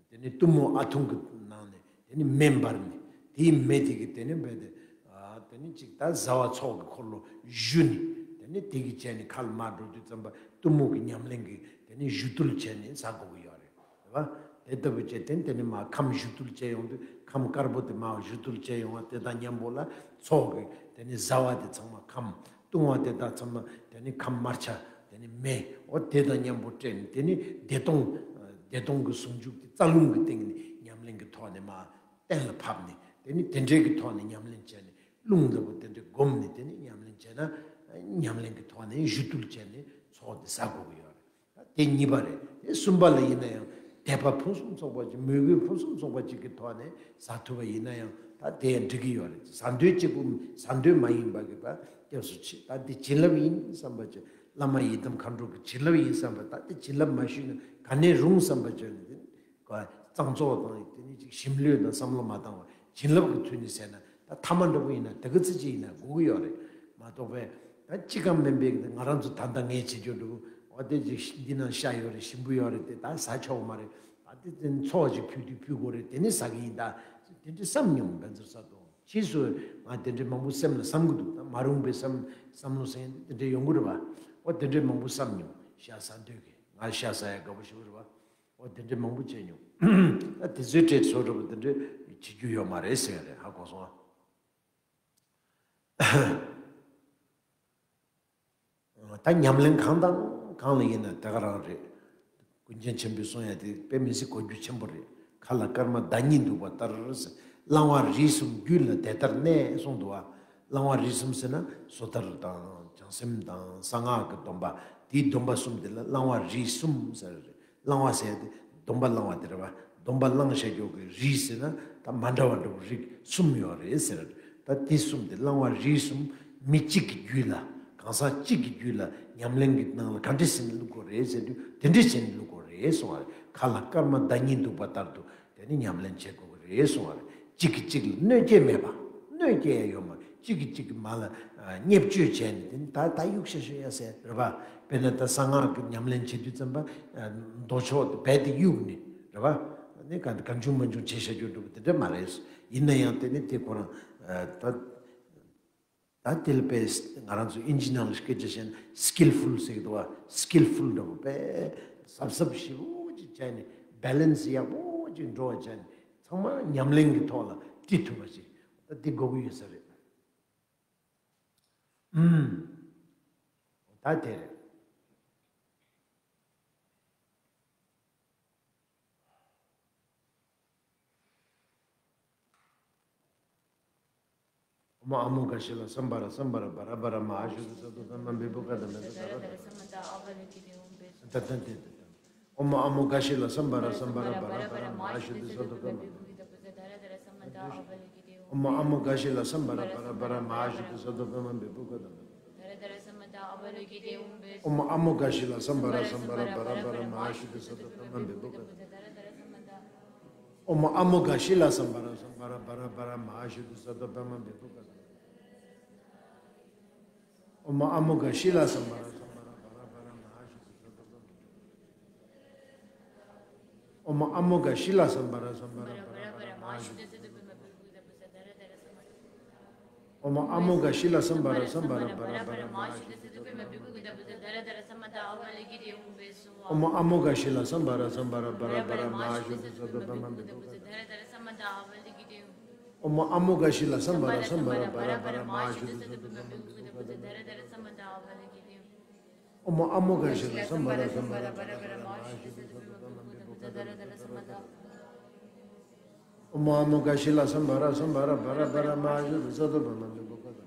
དེ་ནི་གཏུམ་མོ་ཨ་ཐུང་གི་ནང་ནས་དེ་ནི་མེ་འབར་ནས། དེའི་མེ་དེ་གིས་དེ་ནི་རྦད་དེ། ཨ་དེ་ནི་གཅིག་ད་བཟའ་བ་ཚོགས་ཀྱི་འཁོར་ལོ་བཞུ་ནས། དེ་ནི་དེ་གིས་བྱས་ནས་ཁ་ལ་མར་འགྲོ་དུས་ཙམ་པ་གཏུམ་མོ་གི་ཉམས་ལེན་གྱིས་དེ་ནི་བཞུ་བཏུལ་བྱས་ནས་ཟ་དགོས་ཀྱི་ཡོད་རེད། རེད་བ། དེ་ལྟ་བུ་བྱས་ཏེ་དེ་ནི་མར་ཁམས་བཞུ་བཏུལ་བྱས་ཡོང་དུས་ཁམས་དཀར་པོ་དེ་མར་བཞུ་བཏུལ་བྱས་ཡོང་བ་དེ་དང་མཉམ་པོ་ལ་ཚོགས་ཀྱི་དེ་ནི་བཟའ་བ་དེ་ཚང་མ་ཁམས། བཏུང་བ་དེ་དག་ཚང་མ་དེ་ནི་ཁམས་དམར་ཆ་དེ་ནི་མེ། འོ་དེ་དང་མཉམ་པོ་སྤྲད་ནས་དེ་ནི་བདེ་སྟོང་། བདེ་སྟོང་གི་ཟུང་འཇུག་དེ་རྩ་རླུང་གི་སྟེང་ནས་ཉམས་ལེན་གྱི་ཐོག་ནས་མར་གཏན་ལ་ཕབ་ནས་དེ་ནི་དེ་འདྲའི་གི་ཐོག་ནས་ཉམས་ལེན་བྱས་ནས་རླུང་ལྟ་བུ་དེ་འདྲའི་བསྒོམས་ནས་དེ་ནི་ཉམས་ལེན་བྱས་ན། ཉམས་ལེན་གྱི་ཐོག་ནས་བཞུ་བཏུལ་བྱས་ནས་ཚོགས་དེ་ཟ་དགོས་ཀྱི་ཡོད་རེད། དེ་གཉིས་པ་རེད། དེ་གསུམ་པ་ལ་ཡིན་ན་ཡང་དད་པ་ཕུན་སུམ་ཚོགས་པ་ཅིག་མོས་གུས་ཕུན་སུམ་ཚོགས་པ་ཅིག་གི་ཐོག་ནས་ཟ་ཐུབ་པ་ཡིན་ན་ཡང་ད་དེ་ཡང་འགྲིག་གི་ཡོད་རེད། ཟ་འདོད་གཅིག་པུ། ཟ་འདོད་མ་ཡིན་པ་གི་ད་སྐྱབས་སུ་མཆི། ད་དེ་བྱིན་རླབས་ཡིན་བསམ་པ་ཅིག་བླ་མ་ཡི་དམ་མཁའ་འགྲོ་གི་བྱིན་རླབས་ཡིན་བསམ་པ། ད་དེ་བྱིན་རླབས་མ་ཞུས་ན་ག་ནས་རུང་བསམ་པ་ཅིག་ནས་དེ་གཙང་བཙོག་དང་དེ་ནི་ཅིག་ཞིམ་ལོས་དང་བསམ་བློ་མ་བཏང་བ། བྱིན་རླབས་ཀྱི་ཚུལ་ནས་ཟེར་ན་ད་ཐ་མག་འདྲ་པོ་ཡིན་ན་དེ་ག་ཚོད་ཅིག་ཡིན་ན་དགོས་ཀྱི་ཡོད་རེད་མ་གཏོགས་པས། ད་ཅི་གང་མིན་པའི་ང་རང་ཚོ་ད་ལྟ་ངས་བྱེད་རྒྱུ་འདྲ་པོ། འོ་དེ་ཅིག་འདི་ན་ཤ་ཡོད་རེད། ཞིམ་པོ་ཡོད་རེད། དེ་ད་ཟ་ཆོག་མ་རེད། ད་དེ་དེ་ཚོགས་ཅིག་ཕུལ་དུས་ཕུལ་དགོས་རེད། དེ་ནི་ཟ་གི་ཡིན། ད་དེ་འདྲ་བསམ་མྱོང་། བན་ཚར་ས་དང་ཕྱིས་སུ་ང་དེ་འདྲ་མང་པོ་སེམས་ལ་བསམ་གི་འདུག་ད་མ་རུངས་པའི་བསམ་བསམ་བློ་སེམས་དེ་འདྲ་ཡོང་གི་རེད་བ། འོ་དེ་འདྲ་མང་པོ་བསམ་མྱོང་། ཤ་ཟ་འདོད་གི། ང་ཤ་ཟ་ཡ་དགའ་པོ་ཞེ་པོ་རེད་བ། འོ་དེ་འདྲ་མང་པོ་བྱས་མྱོང་། ད་དེ་ཚོའི་གྲས་བཟོ་འདྲ་པོ་དེ་འདྲ་བྱེད་རྒྱུ་ཡོད་མ་རེད་ཟེར་ཡ་རེད། ཧ་གོ་སོང་ཨ། ད་ཉམས་ལེན་གང་དང་གང་ལ་ཡིན་ན་དེ་ག་རང་རེད། ཀུན་མཁྱེན་ཆེན་པོས་གསུང་ཡ་དེ་དཔེ་མི་སྲིད་གོ་རྒྱུ་ཆེན་པོ་རེད། ཁ་ལ་སྐར་མ་ཟླ་གཉིས་འདུག་པ་ལྟར་ཟེར། བླང་བ་རིས་གསུམ་རྒྱུད་ལ་དེ་ལྟར་གནས་གསུངས་འདུག་བ། བླང་བ་རིས་གསུམ་ཟེར་ན་སོ་ཐར་དང་བྱང་སེམས་དང་གསང་སྔགས་ཀྱི་སྡོམ་པ། དེའི་སྡོམ་པ་གསུམ་དེ་ལ་བླང་བ་རིས་གསུམ་ཟེར་རེད། བླང་བ་ཟེར་ཏེ་སྡོམ་པ་བླང་བ་དེ་རེད་བ། སྡོམ་པ་བླང་བྱ་རྒྱུ་གི་རིས་ཟེར་ན་ད་མ་འདྲ་བ་འདྲ་བོ་རིགས་གསུམ་ཡོད་རེད་ཟེར། ད་དེ་གསུམ་དེ་བླང་བ་རིས་གསུམ་མི་གཅིག་གི་རྒྱུད་ལ། གང་ཟག་གཅིག་གི་རྒྱུད་ལ་ཉམས་ལེན་གྱི་ནང་ལ་ག་འདྲ་བྱས་ནས་བླུག་དགོས་རེད་ཟེར་དུས་དེ་འདྲ་བྱས་ནས་བླུག་དགོས་རེད་གསུང་བ་རེད། ཁ་ལ་སྐར་མ་ཟླ་གཉིས་འདུག་པ་ལྟར་དུ། དེ་ནི་ཉམས་ལེན་བྱེད་དགོས་ཀྱི་རེད་གསུང་བ་རེད། གཅིག་གིས་གཅིག་ལ་གནོད་སྐྱེལ་མེད་པ། གནོད་སྐྱེལ་ཡ་ཡོད་མ་རེད། གཅིག་གིས་གཅིག་གི་མ་ལ་ཨ་བརྙས་བཅོས་བྱས་ནས་དེ་ནི་ད་ད་གཡུག་ཤ་ཤ་ཡ་ཟེར་རེད་པ། དཔེར་ན་ད་གསང་སྔགས་ཀྱི་ཉམས་ལེན་བྱེད་དུས་ཙམ་པ་ཨ་མདོ་ཕྱོགས་དེ་རྦད་དེ་གཡུག་ནས་རེད་པ། ནི་ག་གང་བྱུང་མང་བྱུང་བྱེད་བྱ་རྒྱུ་འདྲ་པོ་དེ་འདྲ་མ་རེད། ཡིན་ན་ཡང་དེ་ནི་དེ་ཁོ་རང་ཨ་ད། ད་དེ་ལ་དཔེ་ང་རང་ཚོ་ཨིན་ཇི་ནང་ལ་སྐད་ཆ་བཤད་ན་སི་ཀིལ་ཕུལ་ཟེར་གི་འདུག་བ། སི་ཀིལ་ཕུལ་འདྲ་པོ་དཔེ་གཟབ་གཟབ་ཞེ་པོ་ཅིག་བྱས་ནས་བེ་ལེན་སི་ཡག་པོ་ཅིག་འགྲོ་བ་བྱས་ནས་ཚང་མ་ཉམས་ལེན་གྱི་ཐོག་ལ་ཁྲིད་ཐུབ་པ་ཅིག་ད་འདི་དགོས་ཀྱི་ཡོད་ས་རེད། ཨུམ། ད་དེ་རེད། ཨོཾ་ཨ་མོ་ག་ཤི་ལ་སམྦྷ་ར་སམྦྷ་ར་བ་ར་བ་ར་མ་ཧཱ་ཤུ་དྷ་ས་དྷུ་དྷརྨ་བི་བྷུ་ཀ་དྷ་མེ་ད་དྷ་ར་དྷ་ར་ད་ད་ད་ད་ད། ཨོཾ་ཨ་མོ་ག་ཤི་ལ་སཾ་བྷ་ར་སཾ་བྷ་ར་བྷ་ར་བྷ་ར་མ་ཧཱ་ཤུདྡྷི་སཏྭ་པདྨ། ཨོཾ་ཨ་མོ་ག་ཤི་ལ་སཾ་བྷ་ར་སཾ་བྷ་ར་བྷ་ར་མ་ཧཱ་ཤུདྡྷི་སཏྭ་པདྨ་བི་བྷུ་ག་ཏ། ཨོཾ་ཨ་མོ་ག་ཤི་ལ་སཾ་བྷ་ར་སཾ་བྷ་ར་བྷ་ར་བྷ་ར་མ་ཧཱ་ཤུདྡྷི་སཏྭ་པདྨ་བི་བྷུ་ག་ཏ། ཨོཾ་ཨ་མོ་ག་ཤི་ལ་སཾ་བྷ་ར་སཾ་བྷ་ར་བྷ་ར་བྷ་ར་མ་ཧཱ་ཤུདྡྷི་སཏྭ་པདྨ་བི་བྷུ་ག་ཏ། ཨོཾ་ཨ་མོ་ག་ཤི་ལ་སཾ་བྷ་ར་སཾ་བྷ་ར་བྷ་ར་བྷ་ར་མ་ཧཱ་ཤུདྡྷི་སཏྭ་པདྨ། ཨོཾ་ཨ་མོ་ག་ཤི་ལ་སཾ་བྷ་ར་སཾ་བྷ་ར་བྷ་ར་བྷ་ར་མ་ཧཱ་ཤུདྡྷི་སཏྭ་པདྨ། ཨོཾ་ཨ་མོ་ག་ཤི་ལ་སཾ་བྷ་ར་སཾ་བྷ་ར་བྷ་ར་བྷ་ར་མ་ཧཱ་ཤུདྡྷི་སཏྭ་པདྨ་བི་བྷུ་ག་ཏ། ཨོཾ་ཨ་མོ་ག་ཤི་ལ་སཾ་བྷ་ར་སཾ་བྷ་ར་བྷ་ར་བྷ་ར་མ་ཧཱ་ཤུདྡྷི་སཏྭ་པདྨ་བི་བྷུ་ག་ཏ། ཨོཾ་ཨ་མོ་ག་ཤི་ལ་སཾ་བྷ་ར་སཾ་བྷ་ར་བྷ་ར་བྷ་ར་མ་ཧཱ་ཤུདྡྷི་སཏྭ་པདྨ་བི་བྷུ་ག་ཏ། ཨོཾ་ཨ་མོ་ག་ཤི་ལ་སཾ་བྷ་ར་སཾ་བྷ་ར་བྷ་ར་བྷ་ར་མ་ཧཱ་ཤུདྡྷི་སཏྭ་པདྨ་བི་བྷུ་ག་ཏ། ཨོཾ་ཨ་མོ་ག་ཤི་ལ་སཾ་བྷ་ར་སཾ་བྷ་ར་བྷ་ར་བྷ་ར་མ་ཧཱ་ཤུདྡྷི་སཏྭ་པདྨ་བི་བྷུ་ག་ཏ།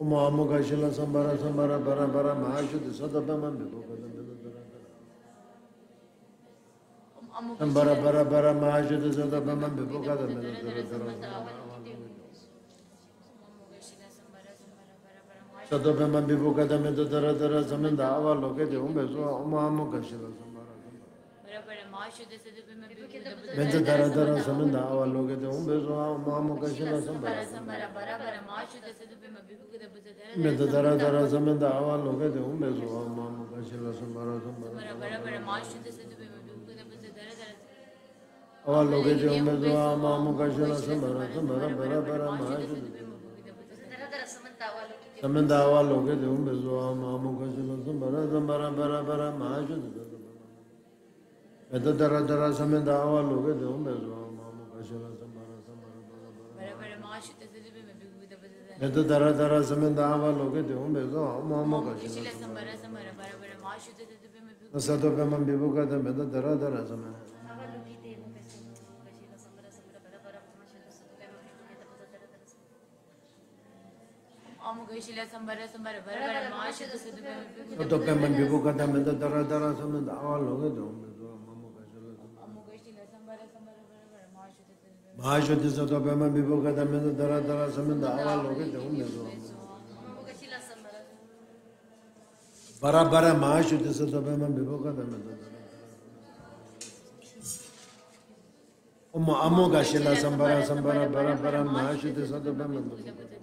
ཨོཾ་ཨ་མོ་ག་ཤི་ལ་སཾ་བྷ་ར་སཾ་བྷ་ར་བྷ་ར་བྷ་ར་མ་ཧཱ་ཤུདྡྷི་སཏྭ་པདྨ་བི་བྷུ་ག་ཏ། སཾ་བྷ་ར་བྷ་ར་བྷ་ར་མ་ཧཱ་ཤུདྡྷི་སཏྭ་པདྨ་བི་བྷུ་ག་ཏ། མེ་ཏ་ཏ་ར་ཏ་ར་སཏྭ་པདྨ་བི་བྷུ་ག་ཏ། མེ་ཏ་ཏ་ར་ཏ་ར་སྨན་དང་ཨ་ཝ་ལོ་ཀེ་ཏེ་ཨོཾ་བྷཻ་སྭཱ་ཧཱ། ཨོཾ་ཨ་མོ་ག་ཤི་ལ་སཾ་བྷ་ར་སཾ་བྷ་ར། མེ་ཏ་ཏ་ར་ཏ་ར་སྨན་དང་ཨ་ཝ་ལོ་ཀེ་ཏེ་ཨོཾ་བྷཻ་སྭཱ་ཧཱ། ཨོཾ་ཨ་མོ་ག་ཤི་ལ་སཾ་བྷ་ར་སཾ་བྷ་ར། མེ་ཏ་ཏ་ར་ཏ་ར་སྨན་དང་ཨ་ཝ་ལོ་ཀེ་ཏེ་ཨོཾ་བྷཻ་སྭཱ་ཧཱ། ཨོཾ་ཨ་མོ་ག་ཤི་ལ་སཾ་བྷ་ར་སཾ་བྷ་ར། ཨ་ཝ་ལོ་ཀེ་ཏེ་ཨོཾ་བྷཻ་སྭཱ་ཧཱ། ཨོཾ་ཨ་མོ་ག་ཤི་ལ་སཾ་བྷ་ར་སཾ་བྷ་ར་བྷ་ར་བྷ་ར་མ་ཧཱ་ཤུདྡྷི་སཏྭ་པདྨ་བི་བྷུ་ག་ཏ། སྨན་དང་ཨ་ཝ་ལོ་ཀེ་ཏེ་ཨོཾ་བྷཻ་སྭཱ་ཧཱ། ཨོཾ་ཨ་མོ་ག་ཤི་ལ་སཾ་བྷ་ར་སཾ་བྷ་ར་བྷ་ར་བྷ་ར་མ་ཧཱ་ཤུདྡྷི་སཏྭ་པདྨ། མེ་ཏ་ཏ་ར་ཏ་ར་སྨན་དང་ཨ་ཝ་ལོ་ཀེ་ཏེ་ཨོཾ་བྷཻ་སྭཱ་ཧཱ། ཨོཾ་ཨ་མོ་ག་ཤི་ལ་སཾ་བྷ་ར་སཾ་བྷ་ར་བྷ་ར་བྷ་ར་མ་ཧཱ་ཤུདྡྷི་སཏྭ་པདྨ་བི་བྷུ་ག་ཏ། མེ་ཏ་ཏ་ར་ཏ་ར་སྨན་དང་ཨ་ཝ་ལོ་ཀེ་ཏེ་ཨོཾ་བྷཻ་སྭཱ་ཧཱ། ཨོཾ་ཨ་མོ་ག་ཤི་ལ་སཾ་བྷ་ར་སཾ་བྷ་ར་བྷ་ར་བྷ་ར་མ་ཧཱ་ཤུདྡྷི་སཏྭ་པདྨ་བི་བྷུ་ག་ཏ། སཏྭ་པདྨ་བི་བྷུ་ག་ཏ། མེ་ཏ་ཏ་ར་ཏ་ར་སྨན། ཨོཾ་ཨ་མོ་ག་ཤི་ལ་སཾ་བྷ་ར་སཾ་བྷ་ར་བྷ་ར་བྷ་ར་མ་ཧཱ་ཤུདྡྷི་སཏྭ་པདྨ་བི་བྷུ་ག་ཏ། སཏྭ་པདྨ་བི་བྷུ་ག་ཏ། མེ་ཏ་ཏ་ར་ཏ་ར་སྨན་དང་ཨ་ཝ་ལོ་ཀེ་ཏེ་ཨོཾ་བྷཻ་སྭཱ་ཧཱ། ཨོཾ་ཨ་མོ་ག་ཤི་ལ་སཾ་བྷ་ར་སཾ་བྷ་ར་བྷ་ར་བྷ་ར་མ་ཧཱ་ཤུདྡྷི་སཏྭ་པདྨ་བི་བྷུ་ག་ཏ། མ་ཧཱ་ཤུདྡྷི་སཏྭ་པདྨ་བི་བྷུ་ག་ཏ། མེ་ཏ་ཏ་ར་ཏ་ར་སྨན་དང་ཨ་ཝ་ལོ་ཀེ་ཏེ་ཨོཾ་བྷཻ་སྭཱ་ཧཱ། ཨོཾ་ཨ་མོ་ག་ཤི་ལ་སཾ་བྷ་ར་སཾ་བྷ་ར་བྷ་ར་མ་ཧཱ་ཤུདྡྷི་སཏྭ་པདྨ་བི་བྷུ་ག་ཏ། མེ་ཏ་ཏ་ར་ཏ་ར། ཨོཾ་ཨ་མོ་ག་ཤི་ལ་སཾ་བྷ་ར་སཾ་བྷ་ར་བྷ་ར་བྷ་ར་མ་ཧཱ་ཤུདྡྷི་སཏྭ་པདྨ་བི་བྷུ་ག་ཏ།